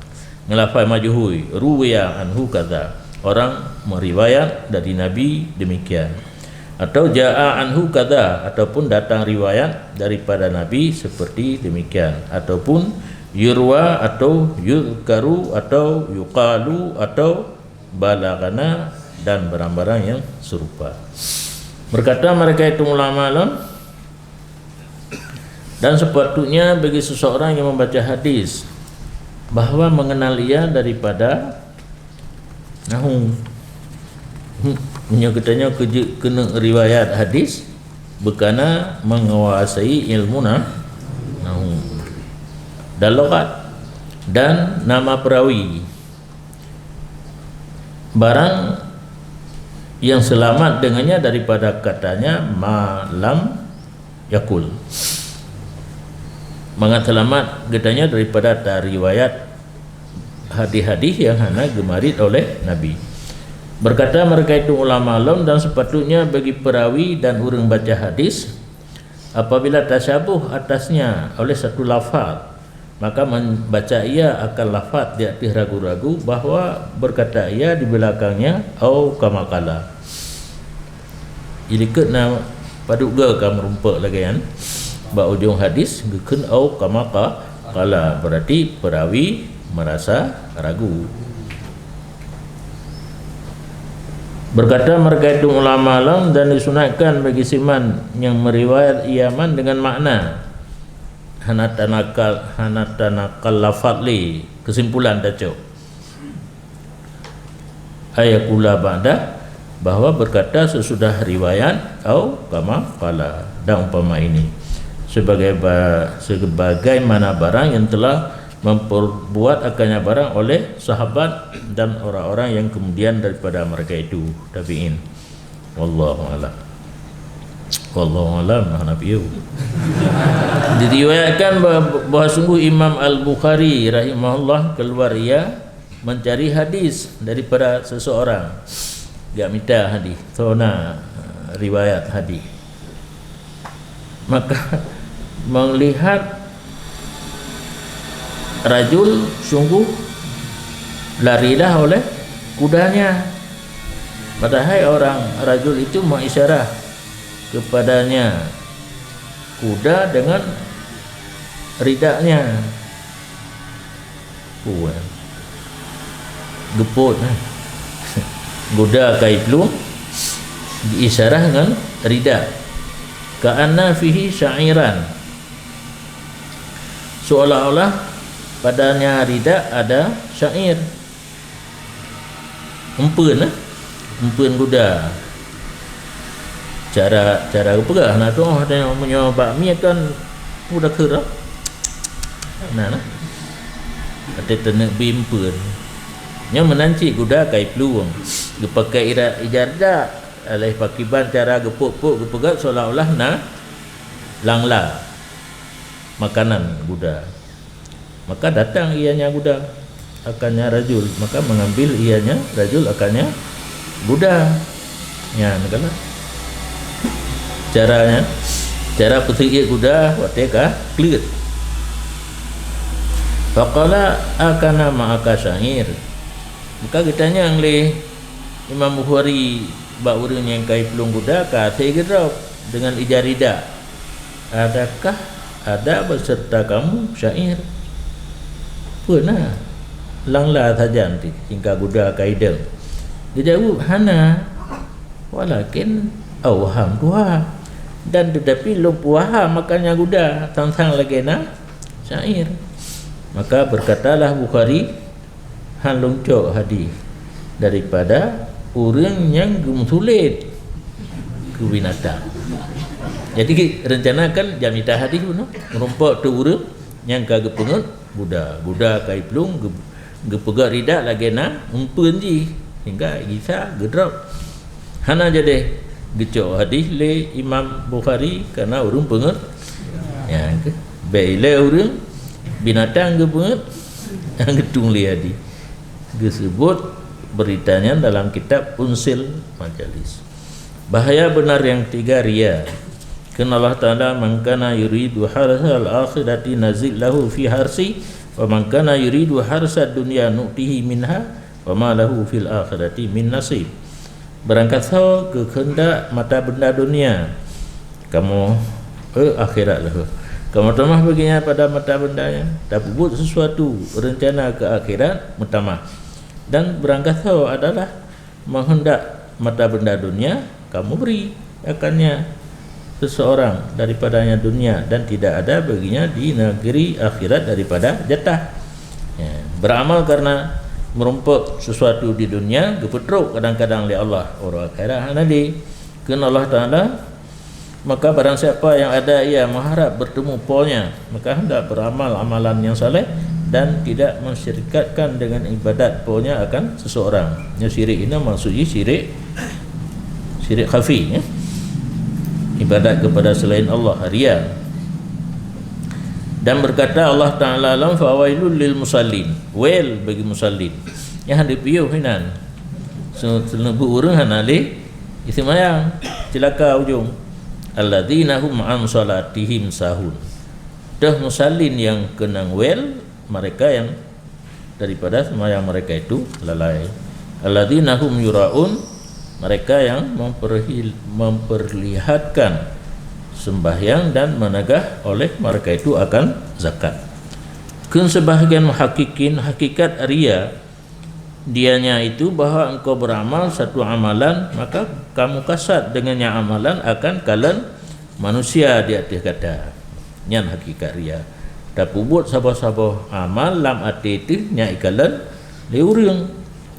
Ngeulafai majhul, ruwiya anhu kadza, orang meriwayat dari Nabi demikian. Atau jaa anhu kadza, ataupun datang riwayat daripada Nabi seperti demikian, ataupun yurwa, atau yuzkaru, atau yuqalu, atau balaghana, dan barang-barang yang serupa. Berkata mereka itu ulama lom, dan sepatutnya bagi seseorang yang membaca hadis bahwa mengenal ia daripada nahu. Hmm, meunyoe geutanyoe keuneuk riwayat hadis, beukana menguasai ilmu na-, nahu dan lughat dan nama perawi. Barang yang selamat dengannya daripada katanya ma lam yakul. Mangat selamat geutanyoe daripada tariwayat hadis-hadis yang hana geumarit oleh Nabi. Berkata mereka itu ulama lom, dan sepatutnya bagi perawi dan ureuëng baca hadis, apabila tasyabuh atasnya oleh satu lafaz, maka membaca ia akan lafaz di ateueh ragu-ragu bahwa berkata ia di belakangnya, au kama qala. Di likot na padub goe ka meurumpok lagée nyan, bak ujong hadis geukheun au kama qa-, qala, berarti perawi merasa ragu. Berkata mereka itu ulama lom, dan disunatkan bagi siman nyang meriwayat iaman dengan makna. Hana tanakal, hana tanakal lafaz lé, keusimpulan tacok. Ayakula ba'da, bahwa berkata sesudah riwayat, au kama qala, dan umpama ini. Sebagai ba-, sebagaimana barang yang telah memperbuat akannya barang oleh sahabat dan orang-orang yang kemudian daripada mereka itu, tabi'in. Wallahu a'lam. Wallahu a'lam, hana piu. Diriwayatkan bah-, bahwa sungguh Imam Al-Bukhari rahimahullah keluar ia mencari hadis daripada seseorang. Dia minta hadis. Sona riwayat hadis. Maka melihat rajul sungguh larilah oleh kudanya. Padahal orang rajul itu mengisyarah kepadanya kuda dengan ridaknya. Puan. Geupot, eh. Guda kai plueng, diisyarah ngon rida. Ka'anna fihi sya'iran. Seolah-olah padanya rida ada syair. Empeun, eh. Empeun guda. Cara, cara geupeugah na tu'oh, meunyoe bak miet kan peue dakheun. Nah, nah. Até teuneuk bi empeun. Nyoe meunan cit guda kai plueng. Geupakai ira-, ija rida. Aléh pakiban cara geupot-pot geupeugah seolah-olah na langla makanan guda. Maka datang ianya guda akannya rajul, maka mengambil ianya rajul akannya guda. Nyan kan caranya, cara peuseuiek guda watée ka kleuet. Faqala, "Akana ma'aka sya'ir?" Maka geutanyong lé Imam Bukhari bak ureuëng nyang kai plueng guda ka asai geudrob deungon ija rida. "Adakah ada beserta kamu syair?" "Peue na, langla sajan teuh singka guda ka idong." Geujaweueb, "Hana, walakin awhamtuha, dan tetapi lôn peuwaham akannya guda sang-sang lagée na syair." Maka berkatalah Bukhari, "Han lôn cok hadis daripada ureuëng nyang geumeusulet keu binatang." Jadi, rencana kan jamita hadis bunoe, meurumpok tu ureuëng nyang ka geupeungeut guda, guda kai plueng geu-, geupeugah rida lagée na empeun jih, sehingga gisa geudrob. Hana jadi geucok hadis lé Imam Bukhari karena ureuëng peungeut. Ya, ke? Baik lé ureuëng binatang geupeungeut, geutung lé hadis. Geusebut berita nyan dalam kitab Unsil Majalis. Bahaya benar yang tiga, ria. Kheun Allah Taala, "Man kana yuridu harsal akhirati nazid lahu fi harsi, wa man kana yuridu harsad dunya nu'tihi minha, wa ma lahu fil akhirati min nasib." Barangkasoe geukeundak mata benda dunia, kamoe, eh, akhirat leuheuh. Kamoe tamah bagi nyan pada mata benda nyan, tapeubuet sesuatu rencana keu akhirat meutamah. Dan barangkasoe adalah meuheundak mata benda dunia, kamoe bri akannya seseorang daripadanya dunia, dan tidak ada baginya di negeri akhirat daripada jatah. Ya, beramal karena merumpok sesuatu di dunia, geupeutrok kadang-kadang lé Allah, uroe akhirat hana lé. Kheun Allah Taala, "Maka barang siapa yang ada ia mengharap bertemu Po-Nya, maka hendak beramal amalan yang saleh dan tidak mensyirikatkan dengan ibadat Po-Nya akan seseorang." Nyoe syirik ini maksud jih syirik, syirik khafi, ya. Ibadat kepada selain Allah, ria. Dan berkata Allah Taala lom, "Fawailul lil musallin." Wail bagi musallin. Nyang hana piôh inan. Se-, seuneubeuet ureuëng hana lé Iseumbayang, cilaka ujong. "Alladzina hum an shalatihim sahun." Teuh musallin nyang keunong wail, mereka yang daripada seumayang mereka itu lalai. "Alladzina hum yuraun," mereka yang memperhil-, memperlihatkan sembahyang dan menegah oleh mereka itu akan zakat. Kheun sebahagian muhakkikin, hakikat ria dianya itu bahwa engkau beramal satu amalan, maka kamu kasat dengannya amalan akan kalon manusia di ateueh gata. Nyan hakikat ria. Tapeubuet saboh-saboh amal lam até teuh nyan ikalon lé ureuëng.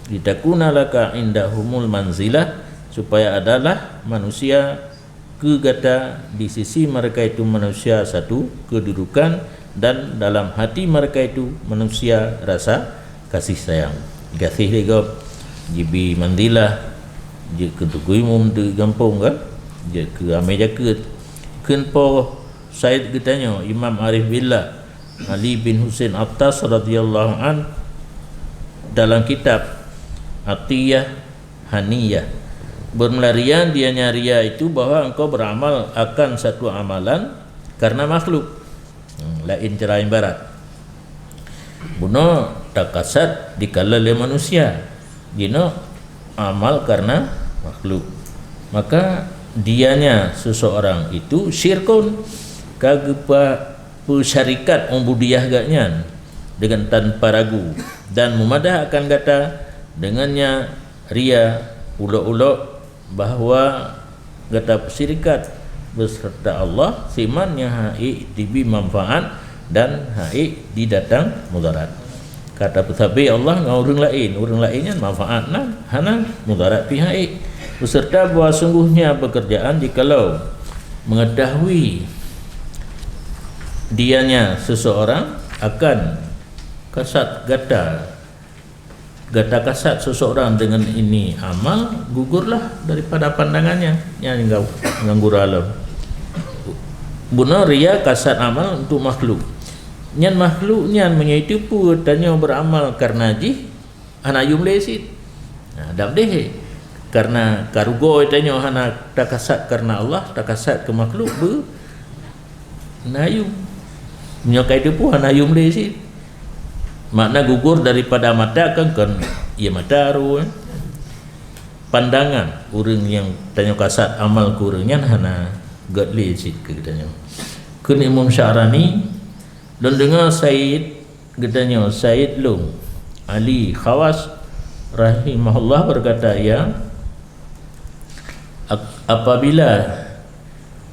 "Litakuna laka indahumul manzilah," supaya adalah manusia keu gata di sisi mereka itu manusia satu kedudukan, dan dalam hati mereka itu manusia rasa kasih sayang. Gaséh lé gob, jibi manzilah, jeuet keu Teungku Imum di gampông kan, jeuet keu amé jakeuet. Kheun Po Said geutanyoe, Imam Arif Billah Ali bin Husain Attas radhiyallahu an, dalam kitab Atiyah Haniyah, bermelarian dianya ria itu bahwa engkau beramal akan satu amalan karena makhluk. Hmm, laén cara ibarat. Bunoe takasat dikala lé manusia, jinoe amal karena makhluk. Maka dianya seseorang itu syirkun, ka geupeusyarikat ubudiyah geuh nyan dengan tanpa ragu, dan mumadah akan gata dengannya ria, ulok-ulok bahwa gata peusyirikat beserta Allah, siman nyang hana ék jibi manfaat dan hana ék jidatang mudarat. Ka tapeusabe Allah ngon ureuëng laén, ureuëng laén nyan manfaat na hana, mudarat pih hana ék. Beserta bahwa sungguhnya pekerjaan jikalau mengetahui dianya seseorang akan kasat gata, gata kasat seseorang dengan ini amal, gugurlah daripada pandangannya. Nyan nganggu-, nganggur alam. Bunoe ria kasat amal untuk makhluk. Nyan makhluk nyan meunyoe itu peue tanyoe beramal karena jih, hana yum lé cit. Nah, dam deh. Karena karugoe tanyoe hana takasat karena Allah, takasat ke makhluk, beu na yum. Nyoe kai teupeu hana yum lé cit. Makna gugur daripada mata kan, kan, ya mata ru, eh. Pandangan ureuëng nyang tanyoe kasat amal keu ureuëng nyan hana gét lé cit keu geutanyoe. Kheun Imam Sya'rani, lôn deungoe Said geutanyoe, Said lôn, Ali Khawas rahimahullah berkata, ia, ap-, apabila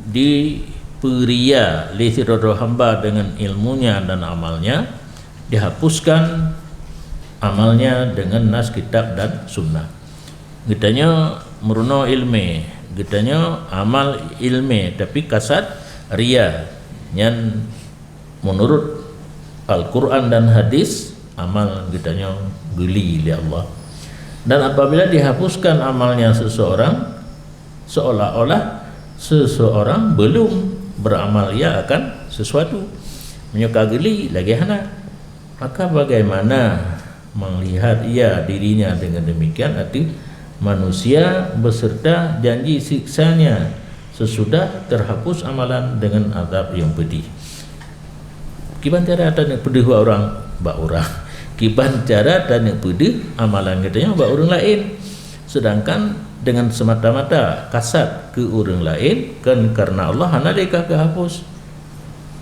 dipeuria lé sidroe hamba dengan ilmunya dan amalnya, dihapuskan amalnya dengan nas kitab dan sunnah. Geutanyoe meurunoe iéleumé, geutanyoe amal iéleumé, tapi kasat ria, nyan meunurot Al-Quran dan hadis, amal geutanyoe geuli lé Allah. Dan apabila dihapuskan amalnya seseorang, seolah-olah seseorang belum beramal ia akan sesuatu. Meunyoe ka geuli, lagée hana. Maka bagaimana melihat ia dirinya dengan demikian, arti manusia beserta janji siksanya sesudah terhapus amalan dengan azab yang pedih. Kiban cara taneuk peudeuh bak urang, bak urang. Kiban cara taneuk peudeuh amalan geutanyoe bak ureuëng laén. Sedangkan dengan semata-mata kasat keu ureuëng laén, kan karena Allah hana lé ka geuhapus.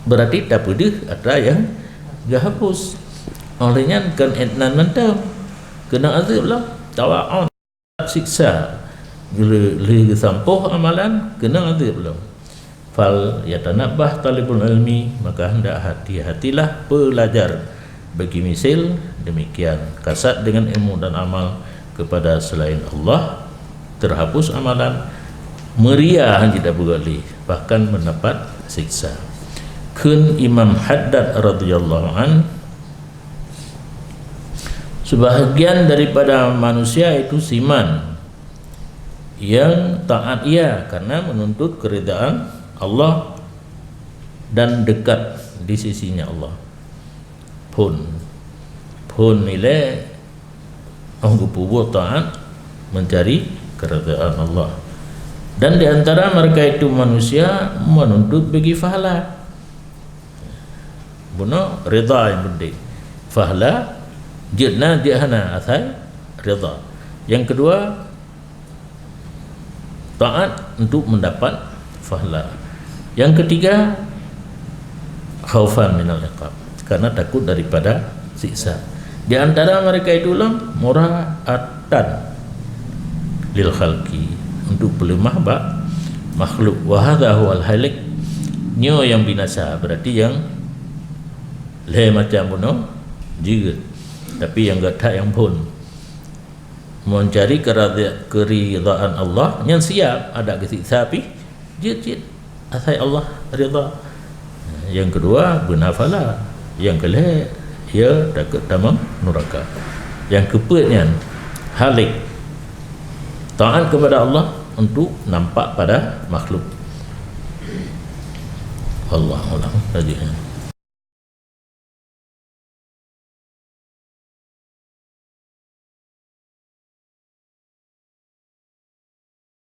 Berarti tapeudeuh atra nyang geuhapus. Oleh nyan kan étnan mantong. Keunong azeueb lom, tawaon. Siksa lé-, lé geusampôh amalan, keunong azeueb lom. Fal yatanabbah talibul ilmi, maka hendak hati-hatilah peulajar bagi misil demikian, kasat dengan ilmu dan amal kepada selain Allah, terhapus amalan, meuria hana jidabeugot lé, bahkan mendapat siksa. Kheun Imam Haddad radhiyallahu an, sebahagian daripada manusia itu siman yang taat ia karena menuntut keridaan Allah dan dekat di sisinya Allah. Phon. Phon ilée óh geupeubuet taat mencari keridaan Allah. Dan di antara mereka itu manusia menuntut bagi pahala. Bunoe rida nyang penting. Pahala, jeuet na, jeuet hana, asai rida. Yang kedua, taat untuk mendapat pahala. Yang ketiga, khaufan minal iqab, karena takut daripada siksa. Di antara mereka itu lom mura'atan lil khalqi, untuk peuleumah bak makhluk. Wa hadza huwal halik, nyoe nyang binasa, berarti nyang lhée macam bunoe jeuet, tapi nyang gét that nyang phon. Mencari keradhi-, keridaan Allah, nyan siap, adak geusiksa pih jeuet-jeuet, asai Allah rida. Nyang keudua, beuna pahala. Nyang keulhée, ya takot tamong nuraka. Nyang keupeuet nyan, halik, taat kepada Allah untuk nampak pada makhluk. Allah ulang laju.